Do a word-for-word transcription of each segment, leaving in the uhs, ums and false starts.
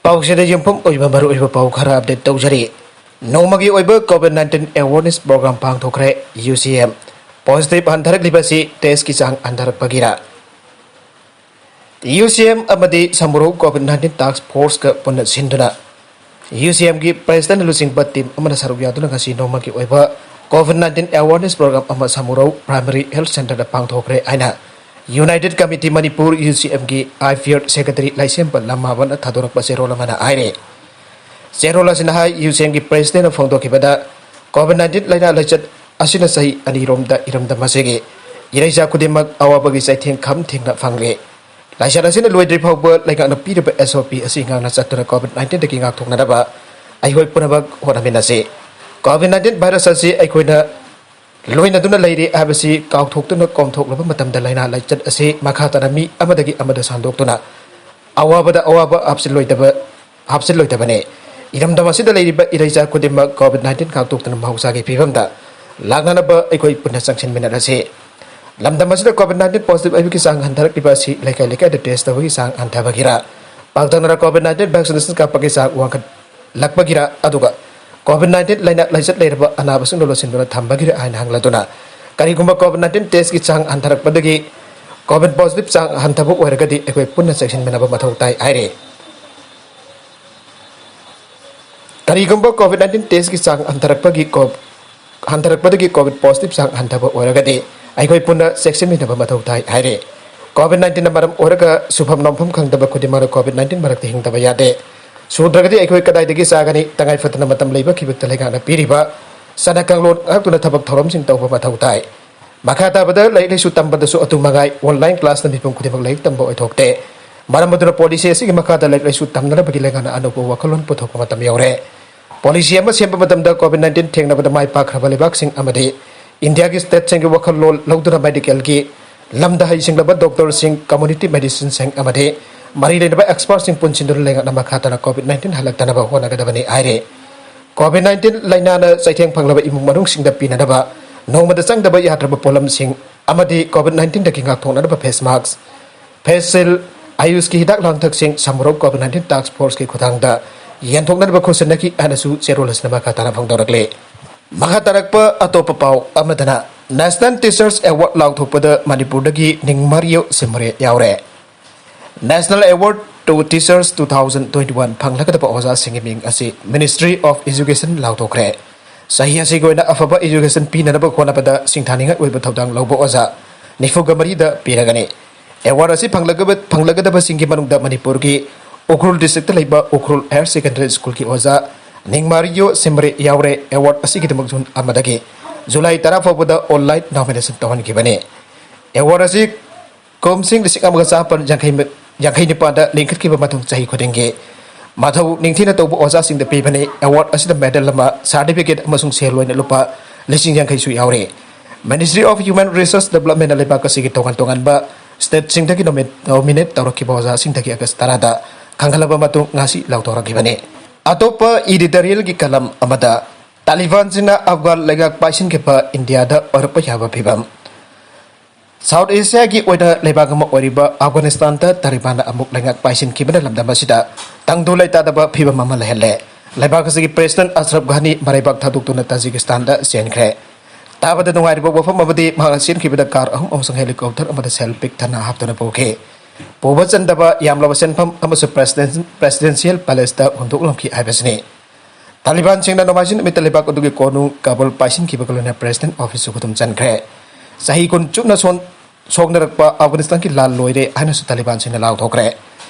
ꯄꯥꯎꯁꯤꯗ ꯌꯨꯝꯐꯝ ꯑꯣꯏꯕ ꯃꯔꯨꯑꯣꯏꯕ ꯄꯥꯎ ꯈꯔ ꯑꯞꯗꯦꯠ ꯇꯧꯖꯔꯤ꯫ ꯅꯣꯡꯃꯒꯤ ꯑꯣꯏꯕ COVID nineteen awareness program ꯄꯥꯡꯊꯣꯛꯈ꯭ꯔꯦ꯫ UCM positive ꯍꯟꯊꯔꯛꯂꯤꯕꯁꯤ testꯀꯤ ꯆꯥꯡ ꯍꯟꯊꯔꯛꯄꯒꯤꯔ? UCM ꯑꯃꯗꯤ ꯁꯃꯨꯔꯧ COVID nineteen task forceꯀ ꯄꯨꯟꯅ ꯁꯤꯟꯗꯨꯅ UCMꯒꯤ president ꯂꯨꯆꯤꯡꯕ team ꯑꯃꯅ ꯁꯔꯨꯛ ꯌꯥꯗꯨꯅ ꯉꯁꯤ ꯅꯣꯡꯃꯒꯤ ꯑꯣꯏꯕ COVID nineteen awareness program ꯑꯃ ꯁꯃꯨꯔꯧ Primary Health Centreꯗ ꯄꯥꯡꯊꯣꯛꯈ꯭ꯔꯦ ꯍꯥꯏꯅ United Committee Manipur, UCMꯒꯤ IPR secretary ꯂꯥꯏꯁꯦꯝꯕ ꯂꯝꯃꯥꯕꯅ ꯊꯥꯗꯣꯔꯛꯄ ꯆꯦꯔꯣꯜ ꯑꯃꯅ ꯍꯥꯏꯔꯤ꯫ ꯆꯦꯔꯣꯜ ꯑꯁꯤꯅ ꯍꯥꯏ, UCMꯒꯤ presidentꯅ ꯐꯣꯡꯗꯣꯛꯈꯤꯕꯗ, COVID nineteen ꯂꯥꯏꯅꯥ ꯂꯥꯏꯆꯠ ꯑꯁꯤꯅ ꯆꯍꯤ ꯑꯅꯤꯔꯣꯝꯗ ꯏꯔꯝꯗꯝ ꯑꯁꯤꯒꯤ ꯏꯔꯩꯆꯥ ꯈꯨꯗꯤꯡꯃꯛ ꯑꯋꯥꯕꯒꯤ ꯆꯩꯊꯦꯡ ꯈꯝ ꯊꯦꯡꯅ ꯐꯪꯂꯤ꯫ ꯂꯥꯏꯆꯠ ꯑꯁꯤꯅ ꯂꯣꯏꯗ꯭ꯔꯤ ꯐꯥꯎꯕ ꯂꯩꯉꯥꯛꯅ ꯄꯤꯔꯤꯕ SOP ꯑꯁꯤ ꯉꯥꯛꯅ ꯆꯠꯇꯨꯅ COVID nineteenꯗꯒꯤ ꯉꯥꯛꯊꯣꯛꯅꯅꯕ ꯑꯩꯈꯣꯏ ꯄꯨꯝꯅꯃꯛ ꯍꯣꯠꯅꯃꯤꯟꯅꯁꯤ꯫ COVID nineteen virus ꯑꯁꯤ ꯑꯩꯈꯣꯏꯅ ꯂꯣꯏꯅꯗꯨꯅ ꯂꯩꯔꯤ ꯍꯥꯏꯕꯁꯤ ꯀꯥꯎꯊꯣꯛꯇꯨꯅ ꯀꯣꯝꯊꯣꯛꯂꯕ ꯃꯇꯝꯗ ꯂꯥꯏꯅꯥ ꯂꯥꯏꯆꯠ ꯑꯁꯤ ꯃꯈꯥ ꯇꯥꯅ ꯃꯤ ꯑꯃꯗꯒꯤ ꯑꯃꯗ ꯁꯟꯗꯣꯛꯇꯨꯅ ꯑꯋꯥꯕꯗ ꯑꯋꯥꯕ ꯍꯥꯞꯆꯤꯜꯂꯣꯏꯗꯕ, ꯍꯥꯞꯆꯤꯜꯂꯣꯏꯗꯕꯅꯤ꯫ ꯏꯔꯝꯗꯝ ꯑꯁꯤꯗ ꯂꯩꯔꯤꯕ ꯏꯔꯩꯆꯥ ꯈꯨꯗꯤꯡꯃꯛ COVID nineteen ꯉꯥꯛꯊꯣꯛꯇꯨꯅ ꯃꯍꯧꯁꯥꯒꯤ ꯐꯤꯕꯝꯗ ꯂꯥꯛꯅꯅꯕ ꯑꯩꯈꯣꯏ ꯄꯨꯟꯅ ꯆꯪꯁꯤꯟꯃꯤꯟꯅꯔꯁꯤ꯫ ꯂꯝꯗꯝ ꯑꯁꯤꯗ COVID nineteen positive ꯑꯣꯏꯕꯒꯤ ꯆꯥꯡ ꯍꯟꯊꯔꯛꯂꯤꯕ ꯑꯁꯤ ꯂꯩꯀꯥꯏ ꯂꯩꯀꯥꯏꯗ test ꯇꯧꯕꯒꯤ ꯆꯥꯡ ꯍꯟꯊꯕꯒꯤꯔ, ꯄꯥꯛꯇꯛꯅꯅ COVID nineteen vaccination ꯀꯥꯞꯄꯒꯤ ꯆꯥꯡ ꯋꯥꯡꯈꯠ ꯂꯛꯄꯒꯤꯔ, ꯑꯗꯨꯒ COVID nineteen ꯂꯥꯏꯅꯥ ꯂꯥꯏꯆꯠ ꯂꯩꯔꯕ ꯑꯅꯥꯕꯁꯤꯡꯗꯨ ꯂꯣꯠꯁꯤꯟꯗꯨꯅ ꯊꯝꯕꯒꯤꯔ ꯍꯥꯏꯅ ꯍꯪꯂꯗꯨꯅ, ꯀꯔꯤꯒꯨꯝꯕ COVID nineteen testꯀꯤ ꯆꯥꯡ ꯍꯟꯊꯔꯛꯄꯗꯒꯤ COVID positive ꯆꯥꯡ ꯍꯟꯊꯕ ꯑꯣꯏꯔꯒꯗꯤ ꯑꯩꯈꯣꯏ ꯄꯨꯟꯅ ꯆꯦꯛꯁꯤꯟꯃꯤꯟꯅꯕ ꯃꯊꯧ ꯇꯥꯏ ꯍꯥꯏꯔꯤ꯫ ꯀꯔꯤꯒꯨꯝꯕ COVID nineteen testꯀꯤ ꯆꯥꯡ ꯍꯟꯊꯔꯛꯄꯒꯤ ꯀꯣ-, ꯍꯟꯊꯔꯛꯄꯗꯒꯤ COVID positive ꯆꯥꯡ ꯍꯟꯊꯕ ꯑꯣꯏꯔꯒꯗꯤ ꯑꯩꯈꯣꯏ ꯄꯨꯟꯅ ꯆꯦꯛꯁꯤꯟꯃꯤꯟꯅꯕ ꯃꯊꯧ ꯇꯥꯏ ꯍꯥꯏꯔꯤ꯫ COVID nineteenꯅ ꯃꯔꯝ ꯑꯣꯏꯔꯒ ꯁꯨꯐꯝ ꯅꯣꯝꯐꯝ ꯈꯪꯗꯕ ꯈꯨꯗꯤꯡꯃꯛꯅ COVID nineteen ꯃꯔꯛꯇ ꯍꯤꯡꯗꯕ ꯌꯥꯗꯦ꯫ ꯁꯨꯗ꯭ꯔꯒꯗꯤ ꯑꯩꯈꯣꯏ ꯀꯗꯥꯏꯗꯒꯤ ꯆꯥꯒꯅꯤ? ꯇꯉꯥꯏ ꯐꯗꯅ ꯃꯇꯝ ꯂꯩꯕ ꯈꯤꯕꯛꯇ ꯂꯩꯉꯥꯛꯅ ꯄꯤꯔꯤꯕ ꯆꯠꯅ ꯀꯥꯡꯂꯣꯟ ꯉꯥꯛꯇꯨꯅ ꯊꯕꯛ ꯊꯧꯔꯝꯁꯤꯡ ꯇꯧꯕ ꯃꯊꯧ ꯇꯥꯏ꯫ ꯃꯈꯥ ꯇꯥꯕꯗ ꯂꯥꯏꯔꯤꯛ ꯂꯥꯏꯁꯨ ꯇꯝꯕꯗꯁꯨ ꯑꯗꯨ ꯃꯉꯥꯏ, online classꯅ ꯃꯤꯄꯨꯝ ꯈꯨꯗꯤꯡꯃꯛ ꯂꯥꯏꯔꯤꯛ ꯇꯝꯕ ꯑꯣꯏꯊꯣꯛꯇꯦ꯫ ꯃꯔꯝ ꯑꯗꯨꯅ policy ꯑꯁꯤꯒꯤ ꯃꯈꯥꯗ ꯂꯥꯏꯔꯤꯛ ꯂꯥꯏꯁꯨ ꯇꯝꯅꯅꯕꯒꯤ ꯂꯩꯉꯥꯛꯅ ꯑꯅꯧꯕ ꯋꯥꯈꯜꯂꯣꯟ ꯄꯨꯊꯣꯛꯄ ꯃꯇꯝ ꯌꯧꯔꯦ꯫ Policy ꯑꯃ ꯁꯦꯝꯕ ꯃꯇꯝꯗ COVID nineteen ꯊꯦꯡꯅꯕꯗ ꯃꯥꯏ ꯄꯥꯛꯈ꯭ꯔꯕ ꯂꯩꯕꯥꯛꯁꯤꯡ ꯑꯃꯗꯤ Indiaꯒꯤ stateꯁꯤꯡꯒꯤ ꯋꯥꯈꯜꯂꯣꯟ ꯂꯧꯗꯨꯅ medicalꯒꯤ ꯂꯝꯗ ꯍꯩꯁꯤꯡꯂꯕ doctorꯁꯤꯡ, community medicineꯁꯤꯡ ꯑꯃꯗꯤ ꯃꯔꯤ ꯂꯩꯅꯕ expertꯁꯤꯡ ꯄꯨꯟꯁꯤꯟꯗꯨꯅ ꯂꯩꯉꯥꯛꯅ ꯃꯈꯥ ꯇꯥꯅ COVID nineteen ꯍꯜꯂꯛꯇꯅꯕ ꯍꯣꯠꯅꯒꯗꯕꯅꯤ ꯍꯥꯏꯔꯤ꯫ COVID nineteen ꯂꯥꯏꯅꯥꯅ ꯆꯩꯊꯦꯡ ꯐꯪꯂꯕ ꯏꯃꯨꯡ ꯃꯅꯨꯡꯁꯤꯡꯗ ꯄꯤꯅꯅꯕ ꯅꯣꯡꯃꯗ ꯆꯪꯗꯕ ꯌꯥꯗ꯭ꯔꯕ ꯄꯣꯠꯂꯝꯁꯤꯡ ꯑꯃꯗꯤ COVID nineteenꯗꯒꯤ ꯉꯥꯛꯊꯣꯛꯅꯅꯕ face mask, face shield, ꯑꯥꯌꯨꯁꯀꯤ ꯍꯤꯗꯥꯛ ꯂꯥꯡꯊꯛꯁꯤꯡ ꯁꯃꯨꯔꯧ ꯀꯣꯚꯤꯗ ꯅꯥꯏꯟꯇꯤꯟ ꯇꯥꯁꯛ ꯐꯣꯔꯁꯀꯤ ꯈꯨꯠꯊꯥꯡꯗ ꯌꯦꯟꯊꯣꯛꯅꯅꯕ ꯈꯨꯠꯁꯤꯟꯅꯈꯤ ꯍꯥꯏꯅꯁꯨ ꯆꯦꯔꯣꯜ ꯑꯁꯤꯅ ꯃꯈꯥ ꯇꯥꯅ ꯐꯣꯡꯗꯣꯔꯛꯂꯤ꯫ ꯃꯈꯥ ꯇꯥꯔꯛꯄ ꯑꯇꯣꯞꯄ ꯄꯥꯎ ꯑꯃꯗꯅ, National Teachers Award ꯂꯥꯎꯊꯣꯛꯄꯗ ꯃꯅꯤꯄꯨꯔꯗꯒꯤ ꯅꯤꯡꯃꯥꯔꯤꯌꯣ ꯁꯤꯝꯔꯦ ꯌꯥꯎꯔꯦ꯫ National Award to Teachers two thousand twenty one ꯐꯪꯂꯒꯗꯕ ꯑꯣꯖꯥꯁꯤꯡꯒꯤ ꯃꯤꯡ ꯑꯁꯤ Ministry of Education ꯂꯥꯎꯊꯣꯛꯈ꯭ꯔꯦ꯫ ꯆꯍꯤ ꯑꯁꯤꯒꯤ ꯑꯣꯏꯅ ꯑꯐꯕ education ꯄꯤꯅꯅꯕ ꯍꯣꯠꯅꯕꯗ ꯁꯤꯡꯊꯥꯅꯤꯡꯉꯥꯏ ꯑꯣꯏꯕ ꯊꯧꯗꯥꯡ ꯂꯧꯕ ꯑꯣꯖꯥ ꯅꯤꯐꯨꯒ ꯃꯔꯤꯗ ꯄꯤꯔꯒꯅꯤ꯫ Award ꯑꯁꯤ ꯐꯪꯂꯒꯕ-, ꯐꯪꯂꯒꯗꯕꯁꯤꯡꯒꯤ ꯃꯅꯨꯡꯗ ꯃꯅꯤꯄꯨꯔꯒꯤ ꯎꯈ꯭ꯔꯨꯜ district ꯇ ꯂꯩꯕ ꯎꯈ꯭ꯔꯨꯜ Higher Secondary School ꯒꯤ ꯑꯣꯖꯥ ꯅꯤꯡꯃꯥꯔꯤꯌꯣ ꯁꯤꯝꯔꯦ ꯌꯥꯎꯔꯦ꯫ Award ꯑꯁꯤꯒꯤꯗꯃꯛ June ꯑꯃꯗꯒꯤ July ꯇꯔꯥ ꯐꯥꯎꯕꯗ online nomination ꯇꯧꯍꯟꯈꯤꯕꯅꯤ꯫ Award ꯑꯁꯤ ꯀꯨꯝꯁꯤꯡ ꯂꯤꯁꯤꯡ ꯑꯃꯒ ꯆꯥꯃꯥꯄꯟ ꯌꯥꯡꯈꯩ, ꯌꯥꯡꯈꯩ ꯅꯤꯄꯥꯟꯗ ꯂꯤꯡꯈꯠꯈꯤꯕ ꯃꯊꯧ ꯆꯍꯤ ꯈꯨꯗꯤꯡꯒꯤ ꯃꯊꯧ ꯅꯤꯡꯊꯤꯅ ꯇꯧꯕ ꯑꯣꯖꯥꯁꯤꯡꯗ ꯄꯤꯕꯅꯤ꯫ Award ꯑꯁꯤꯗ medal ꯑꯃ, certificate ꯑꯃꯁꯨꯡ ꯁꯦꯜ ꯑꯣꯏꯅ ꯂꯨꯄꯥ ꯂꯤꯁꯤꯡ ꯌꯥꯡꯈꯩꯁꯨ ꯌꯥꯎꯔꯤ꯫ Ministry of Human Resource Development ꯅ ꯂꯩꯕꯥꯛ ꯑꯁꯤꯒꯤ ꯇꯣꯉꯥꯟ ꯇꯣꯉꯥꯟꯕ state ꯁꯤꯡꯗꯒꯤ nomi-, nominate ꯇꯧꯔꯛꯈꯤꯕ ꯑꯣꯖꯥꯁꯤꯡꯗꯒꯤ August ꯇꯔꯥꯗ ꯈꯪꯍꯜꯂꯕ ꯃꯇꯨꯡ ꯉꯁꯤ ꯂꯥꯎꯊꯣꯔꯛꯈꯤꯕꯅꯤ꯫ ꯑꯇꯣꯞꯄ editorial ꯒꯤ column ꯑꯃꯗ, ꯇꯥꯂꯤꯕꯥꯟꯁꯤꯡꯅ ꯑꯐꯒꯥꯟ ꯂꯩꯉꯥꯛ ꯄꯥꯏꯁꯤꯟꯈꯤꯕ ꯏꯟꯗꯤꯌꯥꯗ ꯑꯣꯏꯔꯛꯄ ꯌꯥꯕ ꯐꯤꯚꯝ꯫ South Asia ꯒꯤ ꯑꯣꯏꯅ ꯂꯩꯕꯥꯛ ꯑꯃ ꯑꯣꯏꯔꯤꯕ ꯑꯐꯒꯥꯅꯤꯁꯇꯥꯟꯗ ꯇꯥꯂꯤꯕꯥꯟꯅ ꯑꯃꯨꯛ ꯂꯩꯉꯥꯛ ꯄꯥꯏꯁꯤꯟꯈꯤꯕꯅ ꯂꯝꯗꯝ ꯑꯁꯤꯗ ꯇꯪꯗꯨ ꯂꯩꯇꯥꯗꯕ ꯐꯤꯚꯝ ꯑꯃ ꯂꯩꯍꯜꯂꯦ꯫ ꯂꯩꯕꯥꯛ ꯑꯁꯤꯒꯤ President ꯑꯁꯔꯐ ꯘꯥꯅꯤ ꯃꯔꯩꯕꯥꯛ ꯊꯥꯗꯣꯛꯇꯨꯅ ꯇꯥꯖꯤꯀꯤꯁꯇꯥꯟꯗ ꯆꯦꯟꯈ꯭ꯔꯦ꯫ ꯇꯥꯕꯗ ꯅꯨꯡꯉꯥꯏꯔꯤꯕ ꯋꯥꯐꯝ ꯑꯃꯗꯤ ꯃꯍꯥꯛꯅ ꯆꯦꯟꯈꯤꯕꯗ car ꯑꯍꯨꯝ ꯑꯃꯁꯨꯡ helicopter ꯑꯃꯗ ꯁꯦꯜ ꯄꯤꯛ ꯊꯟꯅ ꯍꯥꯞꯇꯨꯅ ꯄꯨꯈꯤ꯫ ꯄꯨꯕ ꯆꯟꯗꯕ ꯌꯥꯝꯂꯕ ꯁꯦꯟꯐꯝ ꯑꯃꯁꯨ President, Presidential Palace ꯇ ꯍꯨꯟꯗꯣꯛꯂꯝꯈꯤ ꯍꯥꯏꯕꯁꯤꯅꯤ꯫ ꯇꯥꯂꯤꯕꯥꯟꯁꯤꯡꯅ ꯅꯣꯡꯃꯥꯏꯖꯤꯡ ꯅꯨꯃꯤꯠꯇ ꯂꯩꯕꯥꯛ ꯑꯗꯨꯒꯤ ꯀꯣꯅꯨꯡ ꯀꯥꯕꯨꯜ ꯄꯥꯏꯁꯤꯟꯈꯤꯕꯒ ꯂꯣꯏꯅꯅ President Office ꯁꯨ ꯈꯨꯗꯨꯝ ꯆꯟꯈ꯭ꯔꯦ꯫ ꯆꯍꯤ ꯀꯨꯟ ꯆꯨꯞꯅ ꯁꯣꯟ-, ꯁꯣꯛꯅꯔꯛꯄ ꯑꯐꯒꯥꯅꯤꯁꯇꯥꯟꯒꯤ ꯂꯥꯟ ꯂꯣꯏꯔꯦ ꯍꯥꯏꯅꯁꯨ ꯇꯥꯂꯤꯕꯥꯟꯁꯤꯡꯅ ꯂꯥꯎꯊꯣꯛꯈ꯭ꯔꯦ꯫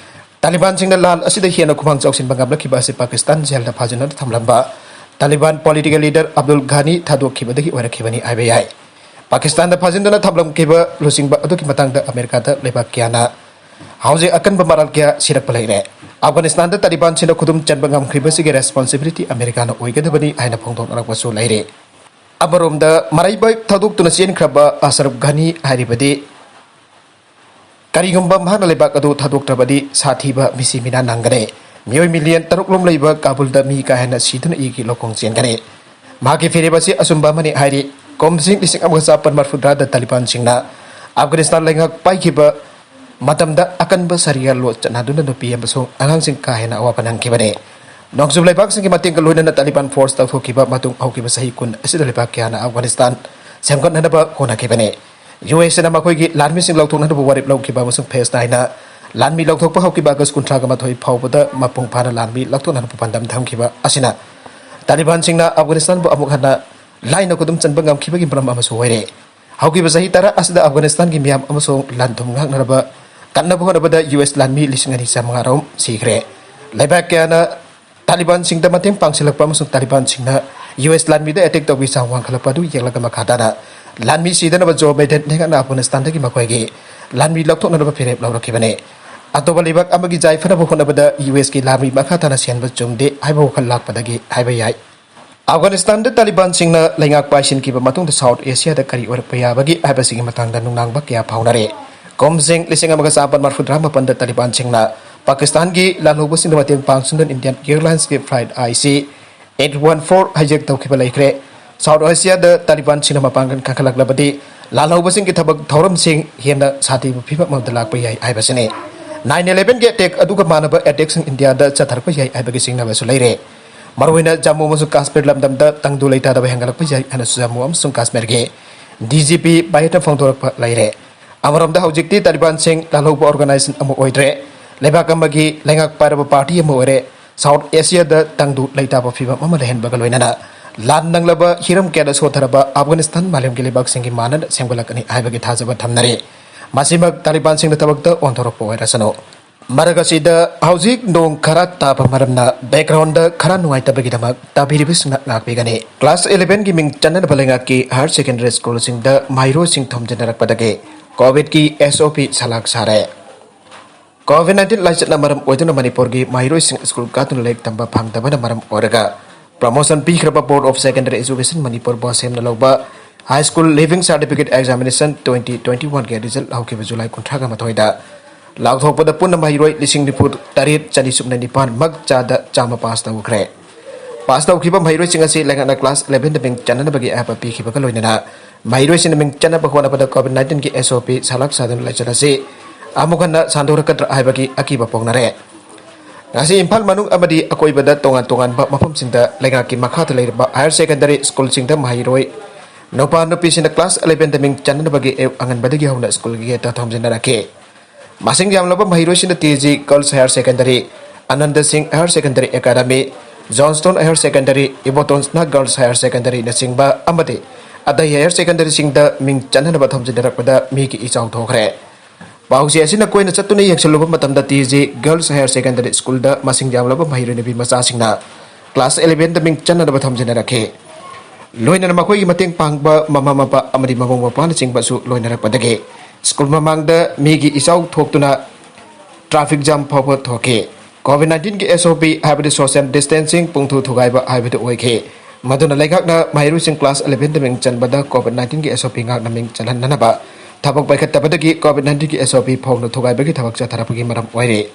ꯇꯥꯂꯤꯕꯥꯟꯁꯤꯡꯅ ꯂꯥꯟ ꯑꯁꯤꯗ ꯍꯦꯟꯅ ꯈꯨꯃꯥꯡ ꯆꯥꯎꯁꯤꯟꯕ ꯉꯝꯂꯛꯈꯤꯕ ꯑꯁꯤ ꯄꯥꯀꯤꯁꯇꯥꯟ jail ꯗ ꯐꯥꯖꯤꯟꯗꯨꯅ ꯊꯝꯂꯝꯕ ꯇꯥꯂꯤꯕꯥꯟ political leader ꯑꯕꯗꯨꯜ ꯘꯥꯅꯤ ꯊꯥꯗꯣꯛꯈꯤꯕꯗꯒꯤ ꯑꯣꯏꯔꯛꯈꯤꯕꯅꯤ ꯍꯥꯏꯕ ꯌꯥꯏ꯫ ꯄꯥꯀꯤꯁꯇꯥꯟꯗ ꯐꯥꯖꯤꯟꯗꯨꯅ ꯊꯝꯂꯝꯈꯤꯕ ꯂꯨꯆꯤꯡꯕ ꯑꯗꯨꯒꯤ ꯃꯇꯥꯡꯗ ꯑꯃꯦꯔꯤꯀꯥꯗ ꯂꯩꯕꯥꯛ ꯀꯌꯥꯅ ꯍꯧꯖꯤꯛ ꯑꯀꯟꯕ ꯃꯔꯥꯜ ꯀꯌꯥ ꯁꯤꯔꯛꯄ ꯂꯩꯔꯦ꯫ ꯑꯐꯒꯥꯅꯤꯁꯇꯥꯟꯗ ꯇꯥꯂꯤꯕꯥꯟꯁꯤꯡꯅ ꯈꯨꯗꯨꯝ ꯆꯟꯕ ꯉꯝꯈ꯭ꯔꯤꯕꯁꯤꯒꯤ responsibility ꯑꯃꯦꯔꯤꯀꯥꯅ ꯑꯣꯏꯒꯗꯕꯅꯤ ꯍꯥꯏꯅ ꯐꯣꯡꯗꯣꯛꯅꯔꯛꯄꯁꯨ ꯂꯩꯔꯤ꯫ ꯑꯃꯔꯣꯝꯗ, ꯃꯔꯩꯕꯥꯛ ꯊꯥꯗꯣꯛꯇꯨꯅ ꯆꯦꯟꯈ꯭ꯔꯕ ꯑꯁꯔꯐ ꯘꯥꯅꯤ ꯍꯥꯏꯔꯤꯕꯗꯤ ꯀꯔꯤꯒꯨꯝꯕ ꯃꯍꯥꯛꯅ ꯂꯩꯕꯥꯛ ꯑꯗꯨ ꯊꯥꯗꯣꯛꯇ꯭ꯔꯕꯗꯤ ꯁꯥꯊꯤꯕ ꯃꯤꯁꯤ ꯃꯤꯅꯥ ꯅꯪꯒꯅꯤ꯫ ꯃꯤꯑꯣꯏ million ꯇꯔꯨꯛ ꯂꯣꯝ ꯂꯩꯕ ꯀꯥꯕꯨꯜꯗ ꯃꯤ ꯀꯥ ꯍꯦꯟꯅ ꯁꯤꯗꯨꯅ ꯏꯒꯤ ꯂꯧꯈꯣꯡ ꯆꯦꯟꯒꯅꯤ꯫ ꯃꯍꯥꯛꯀꯤ ꯐꯤꯔꯦꯞ ꯑꯁꯤ ꯑꯆꯨꯝꯕ ꯑꯃꯅꯤ ꯍꯥꯏꯔꯤ꯫ ꯀꯨꯝꯁꯤꯡ ꯂꯤꯁꯤꯡ ꯑꯃꯒ ꯆꯥꯃꯥꯄꯟ ꯃꯔꯤꯐꯨꯇꯔꯥꯗ ꯇꯥꯂꯤꯕꯥꯟꯁꯤꯡꯅ ꯑꯐꯒꯥꯅꯤꯁꯇꯥꯟ ꯂꯩꯉꯥꯛ ꯄꯥꯏꯈꯤꯕ ꯃꯇꯝꯗ ꯑꯀꯟꯕ ꯁꯔꯤꯌꯥ ꯂꯣ ꯆꯠꯅꯗꯨꯅ ꯅꯨꯄꯤ ꯑꯃꯁꯨꯡ ꯑꯉꯥꯡꯁꯤꯡ ꯀꯥ ꯍꯦꯟꯅ ꯑꯋꯥꯕ ꯅꯪꯈꯤꯕꯅꯤ꯫ ꯅꯣꯡꯆꯨꯞ ꯂꯩꯕꯥꯛꯁꯤꯡꯒꯤ ꯃꯇꯦꯡꯒ ꯂꯣꯏꯅꯅ ꯇꯥꯂꯤꯕꯥꯟ ꯐꯣꯔꯁ ꯇꯧꯊꯣꯛꯈꯤꯕ ꯃꯇꯨꯡ ꯍꯧꯈꯤꯕ ꯆꯍꯤ ꯀꯨꯟ ꯑꯁꯤꯗ ꯂꯩꯕꯥꯛ ꯀꯌꯥꯅ ꯑꯐꯒꯥꯅꯤꯁꯇꯥꯟ ꯁꯦꯝꯒꯠꯅꯅꯕ ꯍꯣꯠꯅꯈꯤꯕꯅꯤ꯫ ꯌꯨ ꯑꯦꯁ ꯑꯦꯅ ꯃꯈꯣꯏꯒꯤ ꯂꯥꯟꯃꯤꯁꯤꯡ ꯂꯧꯊꯣꯛꯅꯅꯕ ꯋꯥꯔꯦꯞ ꯂꯧꯈꯤꯕ ꯑꯃꯁꯨꯡ ꯐꯦꯁ ꯅꯥꯏꯅ ꯂꯥꯟꯃꯤ ꯂꯧꯊꯣꯛꯄ ꯍꯧꯈꯤꯕ ꯑꯥꯒꯁ ꯀꯨꯟꯊ꯭ꯔꯥꯒ ꯃꯥꯊꯣꯏ ꯐꯥꯎꯕꯗ ꯃꯄꯨꯡ ꯐꯥꯅ ꯂꯥꯟꯃꯤ ꯂꯧꯊꯣꯛꯅꯅꯕ ꯄꯥꯟꯗꯝ ꯊꯝꯈꯤꯕ ꯑꯁꯤꯅ ꯇꯥꯂꯤꯕꯥꯟꯁꯤꯡꯅ ꯑꯐꯒꯥꯅꯤꯁꯇꯥꯟꯕꯨ ꯑꯃꯨꯛ ꯍꯟꯅ ꯂꯥꯏꯅ ꯈꯨꯗꯨꯝ ꯆꯟꯕ ꯉꯝꯈꯤꯕꯒꯤ ꯃꯔꯝ ꯑꯃꯁꯨ ꯑꯣꯏꯔꯦ꯫ ꯍꯧꯈꯤꯕ ꯆꯍꯤ ꯇꯔꯥ ꯑꯁꯤꯗ ꯑꯐꯒꯥꯅꯤꯁꯇꯥꯟꯒꯤ ꯃꯤꯌꯥꯝ ꯑꯃꯁꯨꯡ ꯂꯟ ꯊꯨꯝ ꯉꯥꯛꯅꯅꯕ ꯀꯟꯅꯕ ꯍꯣꯠꯅꯕꯗ ꯌꯨ ꯑꯦꯁ ꯂꯥꯟꯃꯤ ꯂꯤꯁꯤꯡ ꯑꯅꯤ ꯆꯥꯃꯉꯥ ꯔꯣꯝ ꯁꯤꯈ꯭ꯔꯦ꯫ ꯂꯩꯕꯥꯛ ꯀꯌꯥꯅ ꯇꯥꯂꯤꯕꯥꯟꯁꯤꯡꯗ ꯃꯇꯦꯡ ꯄꯥꯡꯁꯤꯜꯂꯛꯄ ꯑꯃꯁꯨꯡ ꯇꯥꯂꯤꯕꯥꯟꯁꯤꯡꯅ ꯌꯨ ꯑꯦꯁ ꯂꯥꯟꯃꯤꯗ ꯑꯦꯇꯦꯛ ꯇꯧꯕꯒꯤ ꯆꯥꯡ ꯋꯥꯡꯈꯠꯂꯛꯄ ꯑꯗꯨ ꯌꯦꯡꯂꯒ ꯃꯈꯥ ꯇꯥꯅ ꯂꯥꯟꯃꯤ ꯁꯤꯗꯅꯕ ꯖꯣ ꯕꯥꯏꯗꯦꯟ ꯂꯩꯉꯥꯛꯅ ꯑꯐꯒꯥꯅꯤꯁꯇꯥꯟꯗꯒꯤ ꯃꯈꯣꯏꯒꯤ ꯂꯥꯟꯃꯤ ꯂꯧꯊꯣꯛꯅꯅꯕ ꯐꯤꯔꯦꯞ ꯂꯧꯔꯛꯈꯤꯕꯅꯤ꯫ ꯑꯇꯣꯞꯄ ꯂꯩꯕꯥꯛ ꯑꯃꯒꯤ ꯌꯥꯏꯐꯅꯕ ꯍꯣꯠꯅꯕꯗ ꯌꯨ ꯑꯦꯁꯀꯤ ꯂꯥꯟꯃꯤ ꯃꯈꯥ ꯇꯥꯅ ꯁꯤꯍꯟꯕ ꯆꯨꯝꯗꯦ ꯍꯥꯏꯕ ꯋꯥꯈꯜ ꯂꯥꯛꯄꯗꯒꯤ ꯍꯥꯏꯕ ꯌꯥꯏ꯫ ꯑꯐꯒꯥꯅꯤꯁꯇꯥꯟꯗ ꯇꯥꯂꯤꯕꯥꯟꯁꯤꯡꯅ ꯂꯩꯉꯥꯛ ꯄꯥꯏꯁꯤꯟꯈꯤꯕ ꯃꯇꯨꯡꯗ ꯁꯥꯎꯠ ꯑꯦꯁꯤꯌꯥꯗ ꯀꯔꯤ ꯑꯣꯏꯔꯛꯄ ꯌꯥꯕꯒꯦ ꯍꯥꯏꯕꯁꯤꯒꯤ ꯃꯇꯥꯡꯗ ꯅꯨꯡꯅꯥꯡꯕ ꯀꯌꯥ ꯐꯥꯎꯅꯔꯦ꯫ ꯀꯨꯝꯖꯤꯡ ꯂꯤꯁꯤꯡ ꯑꯃꯒ ꯆꯥꯃꯥꯄꯟ ꯃꯔꯐꯨꯇꯔꯥ ꯃꯥꯄꯟꯗ ꯇꯥꯂꯤꯕꯥꯟꯁꯤꯡꯅ ꯄꯥꯀꯤꯁꯇꯥꯟꯒꯤ ꯂꯥꯜꯍꯧꯕꯁꯤꯡꯗ ꯃꯇꯦꯡ ꯄꯥꯡꯁꯤꯟꯗꯨꯅ Indian ꯑꯦꯌꯔꯂꯥꯏꯟꯁꯀꯤ flight I C eight one four hijack ꯇꯧꯈꯤꯕ ꯂꯩꯈ꯭ꯔꯦ꯫ ꯁꯥꯎꯠ ꯑꯦꯁꯤꯌꯥꯗ ꯇꯥꯂꯤꯕꯥꯟꯁꯤꯡꯅ ꯃꯄꯥꯡꯒꯜ ꯀꯟꯈꯠꯂꯛꯂꯕꯗꯤ ꯂꯥꯜꯍꯧꯕꯁꯤꯡꯒꯤ ꯊꯕꯛ ꯊꯧꯔꯝꯁꯤꯡ ꯍꯦꯟꯅ ꯁꯥꯊꯤꯕ ꯐꯤꯕꯝ ꯑꯃꯗ ꯂꯥꯛꯄ ꯌꯥꯏ ꯍꯥꯏꯕꯁꯤꯅꯤ꯫ ꯅꯥꯏꯟ ꯏꯂꯦꯚꯦꯟꯒꯤ ꯑꯦꯇꯦꯛ ꯑꯗꯨꯒ ꯃꯥꯟꯅꯕ ꯑꯦꯇꯦꯛꯁꯤꯡ ꯏꯟꯗꯤꯌꯥꯗ ꯆꯠꯊꯔꯛꯄ ꯌꯥꯏ ꯍꯥꯏꯕꯒꯤ ꯆꯤꯡꯅꯕꯁꯨ ꯂꯩꯔꯦ꯫ ꯃꯔꯨꯑꯣꯏꯅ ꯖꯝꯃꯨ ꯑꯃꯁꯨꯡ ꯀꯥꯁꯃꯤꯔ ꯂꯝꯗꯝꯗ ꯇꯪꯗꯨ ꯂꯩꯇꯥꯗꯕ ꯍꯦꯟꯒꯠꯂꯛꯄ ꯌꯥꯏ ꯍꯥꯏꯅꯁꯨ ꯖꯝꯃꯨ ꯑꯃꯁꯨꯡ ꯀꯥꯁꯃꯤꯔꯒꯤ ꯗꯤ ꯖꯤ ꯄꯤ ꯕꯥꯏꯌꯦꯠꯅ ꯐꯣꯡꯗꯣꯔꯛꯄ ꯂꯩꯔꯦ꯫ ꯑꯃꯔꯣꯝꯗ ꯍꯧꯖꯤꯛꯇꯤ ꯇꯥꯂꯤꯕꯥꯟꯁꯤꯡ ꯂꯥꯜꯍꯧꯕ ꯑꯣꯔꯒꯅꯥꯏꯖꯦꯁꯟ ꯑꯃ ꯑꯣꯏꯗ꯭ꯔꯦ, ꯂꯩꯕꯥꯛ ꯑꯃꯒꯤ ꯂꯩꯉꯥꯛ ꯄꯥꯏꯔꯕ ꯄꯥꯔꯇꯤ ꯑꯃ ꯑꯣꯏꯔꯦ꯫ ꯁꯥꯎꯠ ꯑꯦꯁꯤꯌꯥꯗ ꯇꯪꯗꯨ ꯂꯩꯇꯥꯕ ꯐꯤꯕꯝ ꯑꯃ ꯂꯩꯍꯟꯕꯒ ꯂꯣꯏꯅꯅ ꯂꯥꯟ ꯅꯪꯂꯕ ꯍꯤꯔꯝ ꯀꯌꯥꯗ ꯁꯣꯠꯊꯔꯕ ꯑꯐꯒꯥꯅꯤꯁꯇꯥꯟ ꯃꯥꯂꯦꯝꯒꯤ ꯂꯩꯕꯥꯛꯁꯤꯡꯒꯤ ꯃꯥꯟꯅꯅ ꯁꯦꯝꯒꯠꯂꯛꯀꯅꯤ ꯍꯥꯏꯕꯒꯤ ꯊꯥꯖꯕ ꯊꯝꯅꯔꯤ꯫ ꯃꯁꯤꯃꯛ ꯇꯥꯂꯤꯕꯥꯟꯁꯤꯡꯅ ꯊꯕꯛꯇ ꯑꯣꯟꯊꯣꯔꯛꯄ ꯑꯣꯏꯔꯁꯅꯨ꯫ ꯃꯔꯛ ꯑꯁꯤꯗ ꯍꯧꯖꯤꯛ ꯅꯣꯡ ꯈꯔ ꯇꯥꯕ ꯃꯔꯝꯅ ꯕꯦꯛꯒ꯭ꯔꯥꯎꯟꯗ ꯈꯔ ꯅꯨꯡꯉꯥꯏꯇꯕꯒꯤꯗꯃꯛ ꯇꯥꯕꯤꯔꯤꯕꯁꯤꯡꯅ ꯉꯥꯛꯄꯤꯒꯅꯤ꯫ ꯀ꯭ꯂꯥꯁ ꯏꯂꯦꯚꯦꯟꯒꯤ ꯃꯤꯡ ꯆꯟꯅꯅꯕ ꯂꯩꯉꯥꯛꯀꯤ ꯍꯥꯌꯔ ꯁꯦꯀꯦꯟꯗꯔꯤ ꯁ꯭ꯀꯨꯜꯁꯤꯡꯗ ꯃꯍꯩꯔꯣꯏꯁꯤꯡ ꯊꯣꯝꯖꯤꯟꯅꯔꯛꯄꯗꯒꯤ ꯀꯣꯚꯤꯗꯀꯤ ꯑꯦꯁ ꯑꯣ ꯄꯤ ꯁꯂꯥꯛ ꯁꯥꯔꯦ꯫ ꯀꯣꯚꯤꯗ ꯅꯥꯏꯟꯇꯤꯟ ꯂꯥꯏꯆꯠꯅ ꯃꯔꯝ ꯑꯣꯏꯗꯨꯅ ꯃꯅꯤꯄꯨꯔꯒꯤ ꯃꯍꯩꯔꯣꯏꯁꯤꯡ ꯁ꯭ꯀꯨꯜ ꯀꯥꯗꯨꯅ ꯂꯥꯏꯔꯤꯛ ꯇꯝꯕ ꯐꯪꯗꯕꯅ ꯃꯔꯝ ꯑꯣꯏꯔꯒ ꯄ꯭ꯔꯃꯣꯁꯟ ꯄꯤꯈ꯭ꯔꯕ board of secondary education Manipur ꯕꯣꯁꯦꯝꯅ ꯂꯧꯕ high school leaving certificate examination twenty twenty ꯋꯥꯟꯒꯤ ꯔꯤꯖꯜ ꯍꯧꯈꯤꯕ ꯖꯨꯂꯥꯏ ꯀꯨꯟꯊ꯭ꯔꯥꯒ ꯃꯥꯊꯣꯏꯗ ꯂꯥꯎꯊꯣꯛꯄꯗ ꯄꯨꯟꯅ ꯃꯍꯩꯔꯣꯏ ꯂꯤꯁꯤꯡ ꯅꯤꯐꯨ ꯇꯔꯦꯠ ꯆꯅꯤ ꯁꯨꯞꯅ ꯅꯤꯄꯥꯟ ꯃꯛ ꯆꯥꯗ ꯆꯥꯝꯃ ꯄꯥꯁ ꯇꯧꯈ꯭ꯔꯦ꯫ ꯄꯥꯁ ꯇꯧꯈꯤꯕ ꯃꯍꯩꯔꯣꯏꯁꯤꯡ ꯑꯁꯤ ꯂꯩꯉꯥꯛꯅ ꯀ꯭ꯂꯥꯁ ꯏꯂꯦꯚꯦꯟꯗ ꯃꯤꯡ ꯆꯟꯅꯅꯕꯒꯤ ꯑꯌꯥꯕ ꯄꯤꯈꯤꯕꯒ ꯂꯣꯏꯅꯅ ꯃꯍꯩꯔꯣꯏꯁꯤꯡꯅ ꯃꯤꯡ ꯆꯟꯅꯕ ꯍꯣꯠꯅꯕꯗ ꯀꯣꯚꯤꯗ ꯅꯥꯏꯟꯇꯤꯟꯒꯤ ꯑꯦꯁ ꯑꯣ ꯄꯤ ꯁꯂꯥꯛ ꯁꯥꯗꯨꯅ ꯂꯥꯏꯆꯠ ꯑꯁꯤ ꯑꯃꯨꯛ ꯍꯟꯅ ꯁꯥꯟꯗꯣꯔꯛꯀꯗ꯭ꯔꯥ ꯍꯥꯏꯕꯒꯤ ꯑꯀꯤꯕ ꯐꯣꯡꯅꯔꯦ꯫ ꯉꯁꯤ ꯏꯝꯐꯥꯜ ꯃꯅꯨꯡ ꯑꯃꯗꯤ ꯑꯀꯣꯏꯕꯗ ꯇꯣꯉꯥꯟ ꯇꯣꯉꯥꯟꯕ ꯃꯐꯝꯁꯤꯡꯗ ꯂꯩꯉꯥꯛꯀꯤ ꯃꯈꯥꯗ ꯂꯩꯔꯤꯕ higher secondary schoolꯁꯤꯡꯗ ꯃꯍꯩꯔꯣꯏ ꯅꯨꯄꯥ ꯅꯨꯄꯤꯁꯤꯡꯅ class elevenꯗ ꯃꯤꯡ ꯆꯟꯅꯅꯕꯒꯤ ꯑꯌꯨꯛ ꯑꯉꯟꯕꯗꯒꯤ ꯍꯧꯅ schoolꯒꯤ gateꯇ ꯊꯣꯝꯖꯤꯟꯅꯔꯛꯈꯤ꯫ ꯃꯁꯤꯡ ꯌꯥꯝꯂꯕ ꯃꯍꯩꯔꯣꯏꯁꯤꯡꯅ T G Girls Higher Secondary, Anand ꯁꯤꯡ Higher Secondary Academy, Johnstone Higher Secondary, Ibotonsna Girls Higher Secondaryꯅꯆꯤꯡꯕ ꯑꯃꯗꯤ ꯑꯇꯩ higher secondaryꯁꯤꯡꯗ ꯃꯤꯡ ꯆꯟꯅꯅꯕ ꯊꯣꯝꯖꯤꯟꯅꯔꯛꯄꯗ ꯃꯤꯒꯤ ꯏꯆꯥꯎ ꯊꯣꯛꯈ꯭ꯔꯦ꯫ ꯄꯥꯎꯆꯦ ꯑꯁꯤꯅ ꯀꯣꯏꯅ ꯆꯠꯇꯨꯅ ꯌꯦꯡꯁꯤꯜꯂꯨꯕ ꯃꯇꯝꯗ T G Girls Higher Secondary Schoolꯗ ꯃꯁꯤꯡ ꯌꯥꯝꯂꯕ ꯃꯍꯩꯔꯣꯏ ꯅꯨꯄꯤ ꯃꯆꯥꯁꯤꯡꯅ class elevenꯗ ꯃꯤꯡ ꯆꯟꯅꯅꯕ ꯊꯣꯝꯖꯤꯟꯅꯔꯛꯈꯤ꯫ ꯂꯣꯏꯅꯅ ꯃꯈꯣꯏꯒꯤ ꯃꯇꯦꯡ ꯄꯥꯡꯕ ꯃꯃꯥ ꯃꯄꯥ ꯑꯃꯗꯤ ꯃꯕꯨꯡ ꯃꯧꯄ꯭ꯋꯥꯅꯆꯤꯡꯕꯁꯨ ꯂꯣꯏꯅꯔꯛꯄꯗꯒꯤ school ꯃꯃꯥꯡꯗ ꯃꯤꯒꯤ ꯏꯆꯥꯎ ꯊꯣꯛꯇꯨꯅ traffic jam ꯐꯥꯎꯕ ꯊꯣꯛꯈꯤ꯫ COVID nineteenꯒꯤ SOP ꯍꯥꯏꯕꯗꯤ social distancing ꯄꯨꯡꯊꯨ ꯊꯨꯒꯥꯏꯕ ꯍꯥꯏꯕꯗꯨ ꯑꯣꯏꯈꯤ꯫ ꯃꯗꯨꯅ ꯂꯩꯉꯥꯛꯅ ꯃꯍꯩꯔꯣꯏꯁꯤꯡ class elevenꯗ ꯃꯤꯡ ꯆꯟꯕꯗ COVID nineteenꯒꯤ SOP ꯉꯥꯛꯅ ꯃꯤꯡ ꯆꯜꯍꯟꯅꯅꯕ ꯊꯕꯛ ꯄꯥꯏꯈꯠꯇꯕꯗꯒꯤ COVID nineteenꯒꯤ SOP ꯐꯥꯎꯅ ꯊꯨꯒꯥꯏꯕꯒꯤ ꯊꯕꯛ ꯆꯠꯊꯔꯛꯄꯒꯤ ꯃꯔꯝ ꯑꯣꯏꯔꯤ꯫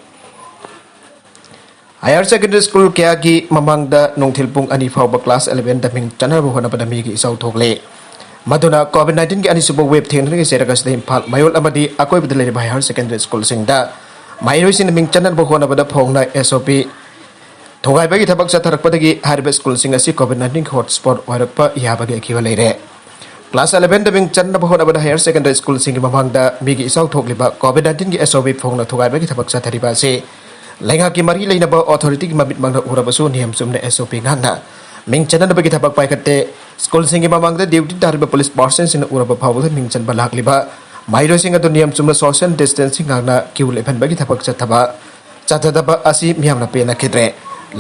Higher secondary school ꯀꯌꯥꯒꯤ ꯃꯃꯥꯡꯗ ꯅꯨꯡꯊꯤꯜ ꯄꯨꯡ ꯑꯅꯤ ꯐꯥꯎꯕ class elevenꯗ ꯃꯤꯡ ꯆꯟꯅꯕ ꯍꯣꯠꯅꯕꯗ ꯃꯤꯒꯤ ꯏꯆꯥꯎ ꯊꯣꯛꯂꯦ꯫ ꯃꯗꯨꯅ COVID nineteenꯒꯤ ꯑꯅꯤꯁꯨꯕ wave ꯊꯦꯡꯅꯔꯤꯉꯩ ꯆꯩꯔꯛ ꯑꯁꯤꯗ ꯏꯝꯐꯥꯜ ꯃꯌꯣꯜ ꯑꯃꯗꯤ ꯑꯀꯣꯏꯕꯗ ꯂꯩꯔꯤꯕ higher secondary schoolꯁꯤꯡꯗ ꯃꯍꯩꯔꯣꯏꯁꯤꯡꯅ ꯃꯤꯡ ꯆꯟꯅꯕ ꯍꯣꯠꯅꯕꯗ ꯐꯣꯡꯅ SOP ꯊꯨꯒꯥꯏꯕꯒꯤ ꯊꯕꯛ ꯆꯠꯊꯔꯛꯄꯗꯒꯤ ꯍꯥꯏꯔꯤꯕ schoolꯁꯤꯡ ꯑꯁꯤ COVID nineteenꯒꯤ hotspot ꯑꯣꯏꯔꯛꯄ ꯌꯥꯕꯒꯤ ꯑꯀꯤꯕ ꯂꯩꯔꯦ꯫ Class elevenꯗ ꯃꯤꯡ ꯆꯟꯅꯕ ꯍꯣꯠꯅꯕꯗ higher secondary schoolꯁꯤꯡꯒꯤ ꯃꯃꯥꯡꯗ ꯃꯤꯒꯤ ꯏꯆꯥꯎ ꯊꯣꯛꯂꯤꯕ COVID nineteenꯒꯤ SOP ꯐꯣꯡꯅ ꯊꯨꯒꯥꯏꯕꯒꯤ ꯊꯕꯛ ꯆꯠꯊꯔꯤꯕ ꯑꯁꯤ ꯂꯩꯉꯥꯛꯀꯤ ꯃꯔꯤ ꯂꯩꯅꯕ authorityꯒꯤ ꯃꯃꯤꯠꯃꯛꯅ ꯎꯔꯕꯁꯨ ꯅꯤꯌꯝ ꯆꯨꯝꯅ SOP ꯉꯥꯛꯅ ꯃꯤꯡ ꯆꯟꯅꯅꯕꯒꯤ ꯊꯕꯛ ꯄꯥꯏꯈꯠꯇꯦ꯫ Schoolꯁꯤꯡꯒꯤ ꯃꯃꯥꯡꯗ duty ꯇꯥꯔꯤꯕ police personꯁꯤꯡꯅ ꯎꯔꯕ ꯐꯥꯎꯕꯗ ꯃꯤꯡ ꯆꯟꯕ ꯂꯥꯛꯂꯤꯕ ꯃꯍꯩꯔꯣꯏꯁꯤꯡ ꯑꯗꯨ ꯅꯤꯌꯝ ꯆꯨꯝꯅ social distancing ꯉꯥꯛꯅ queue ꯂꯦꯞꯍꯟꯕꯒꯤ ꯊꯕꯛ ꯆꯠꯊꯕ ꯆꯠꯊꯗꯕ ꯑꯁꯤ ꯃꯤꯌꯥꯝꯅ ꯄꯦꯟꯅꯈꯤꯗ꯭ꯔꯦ꯫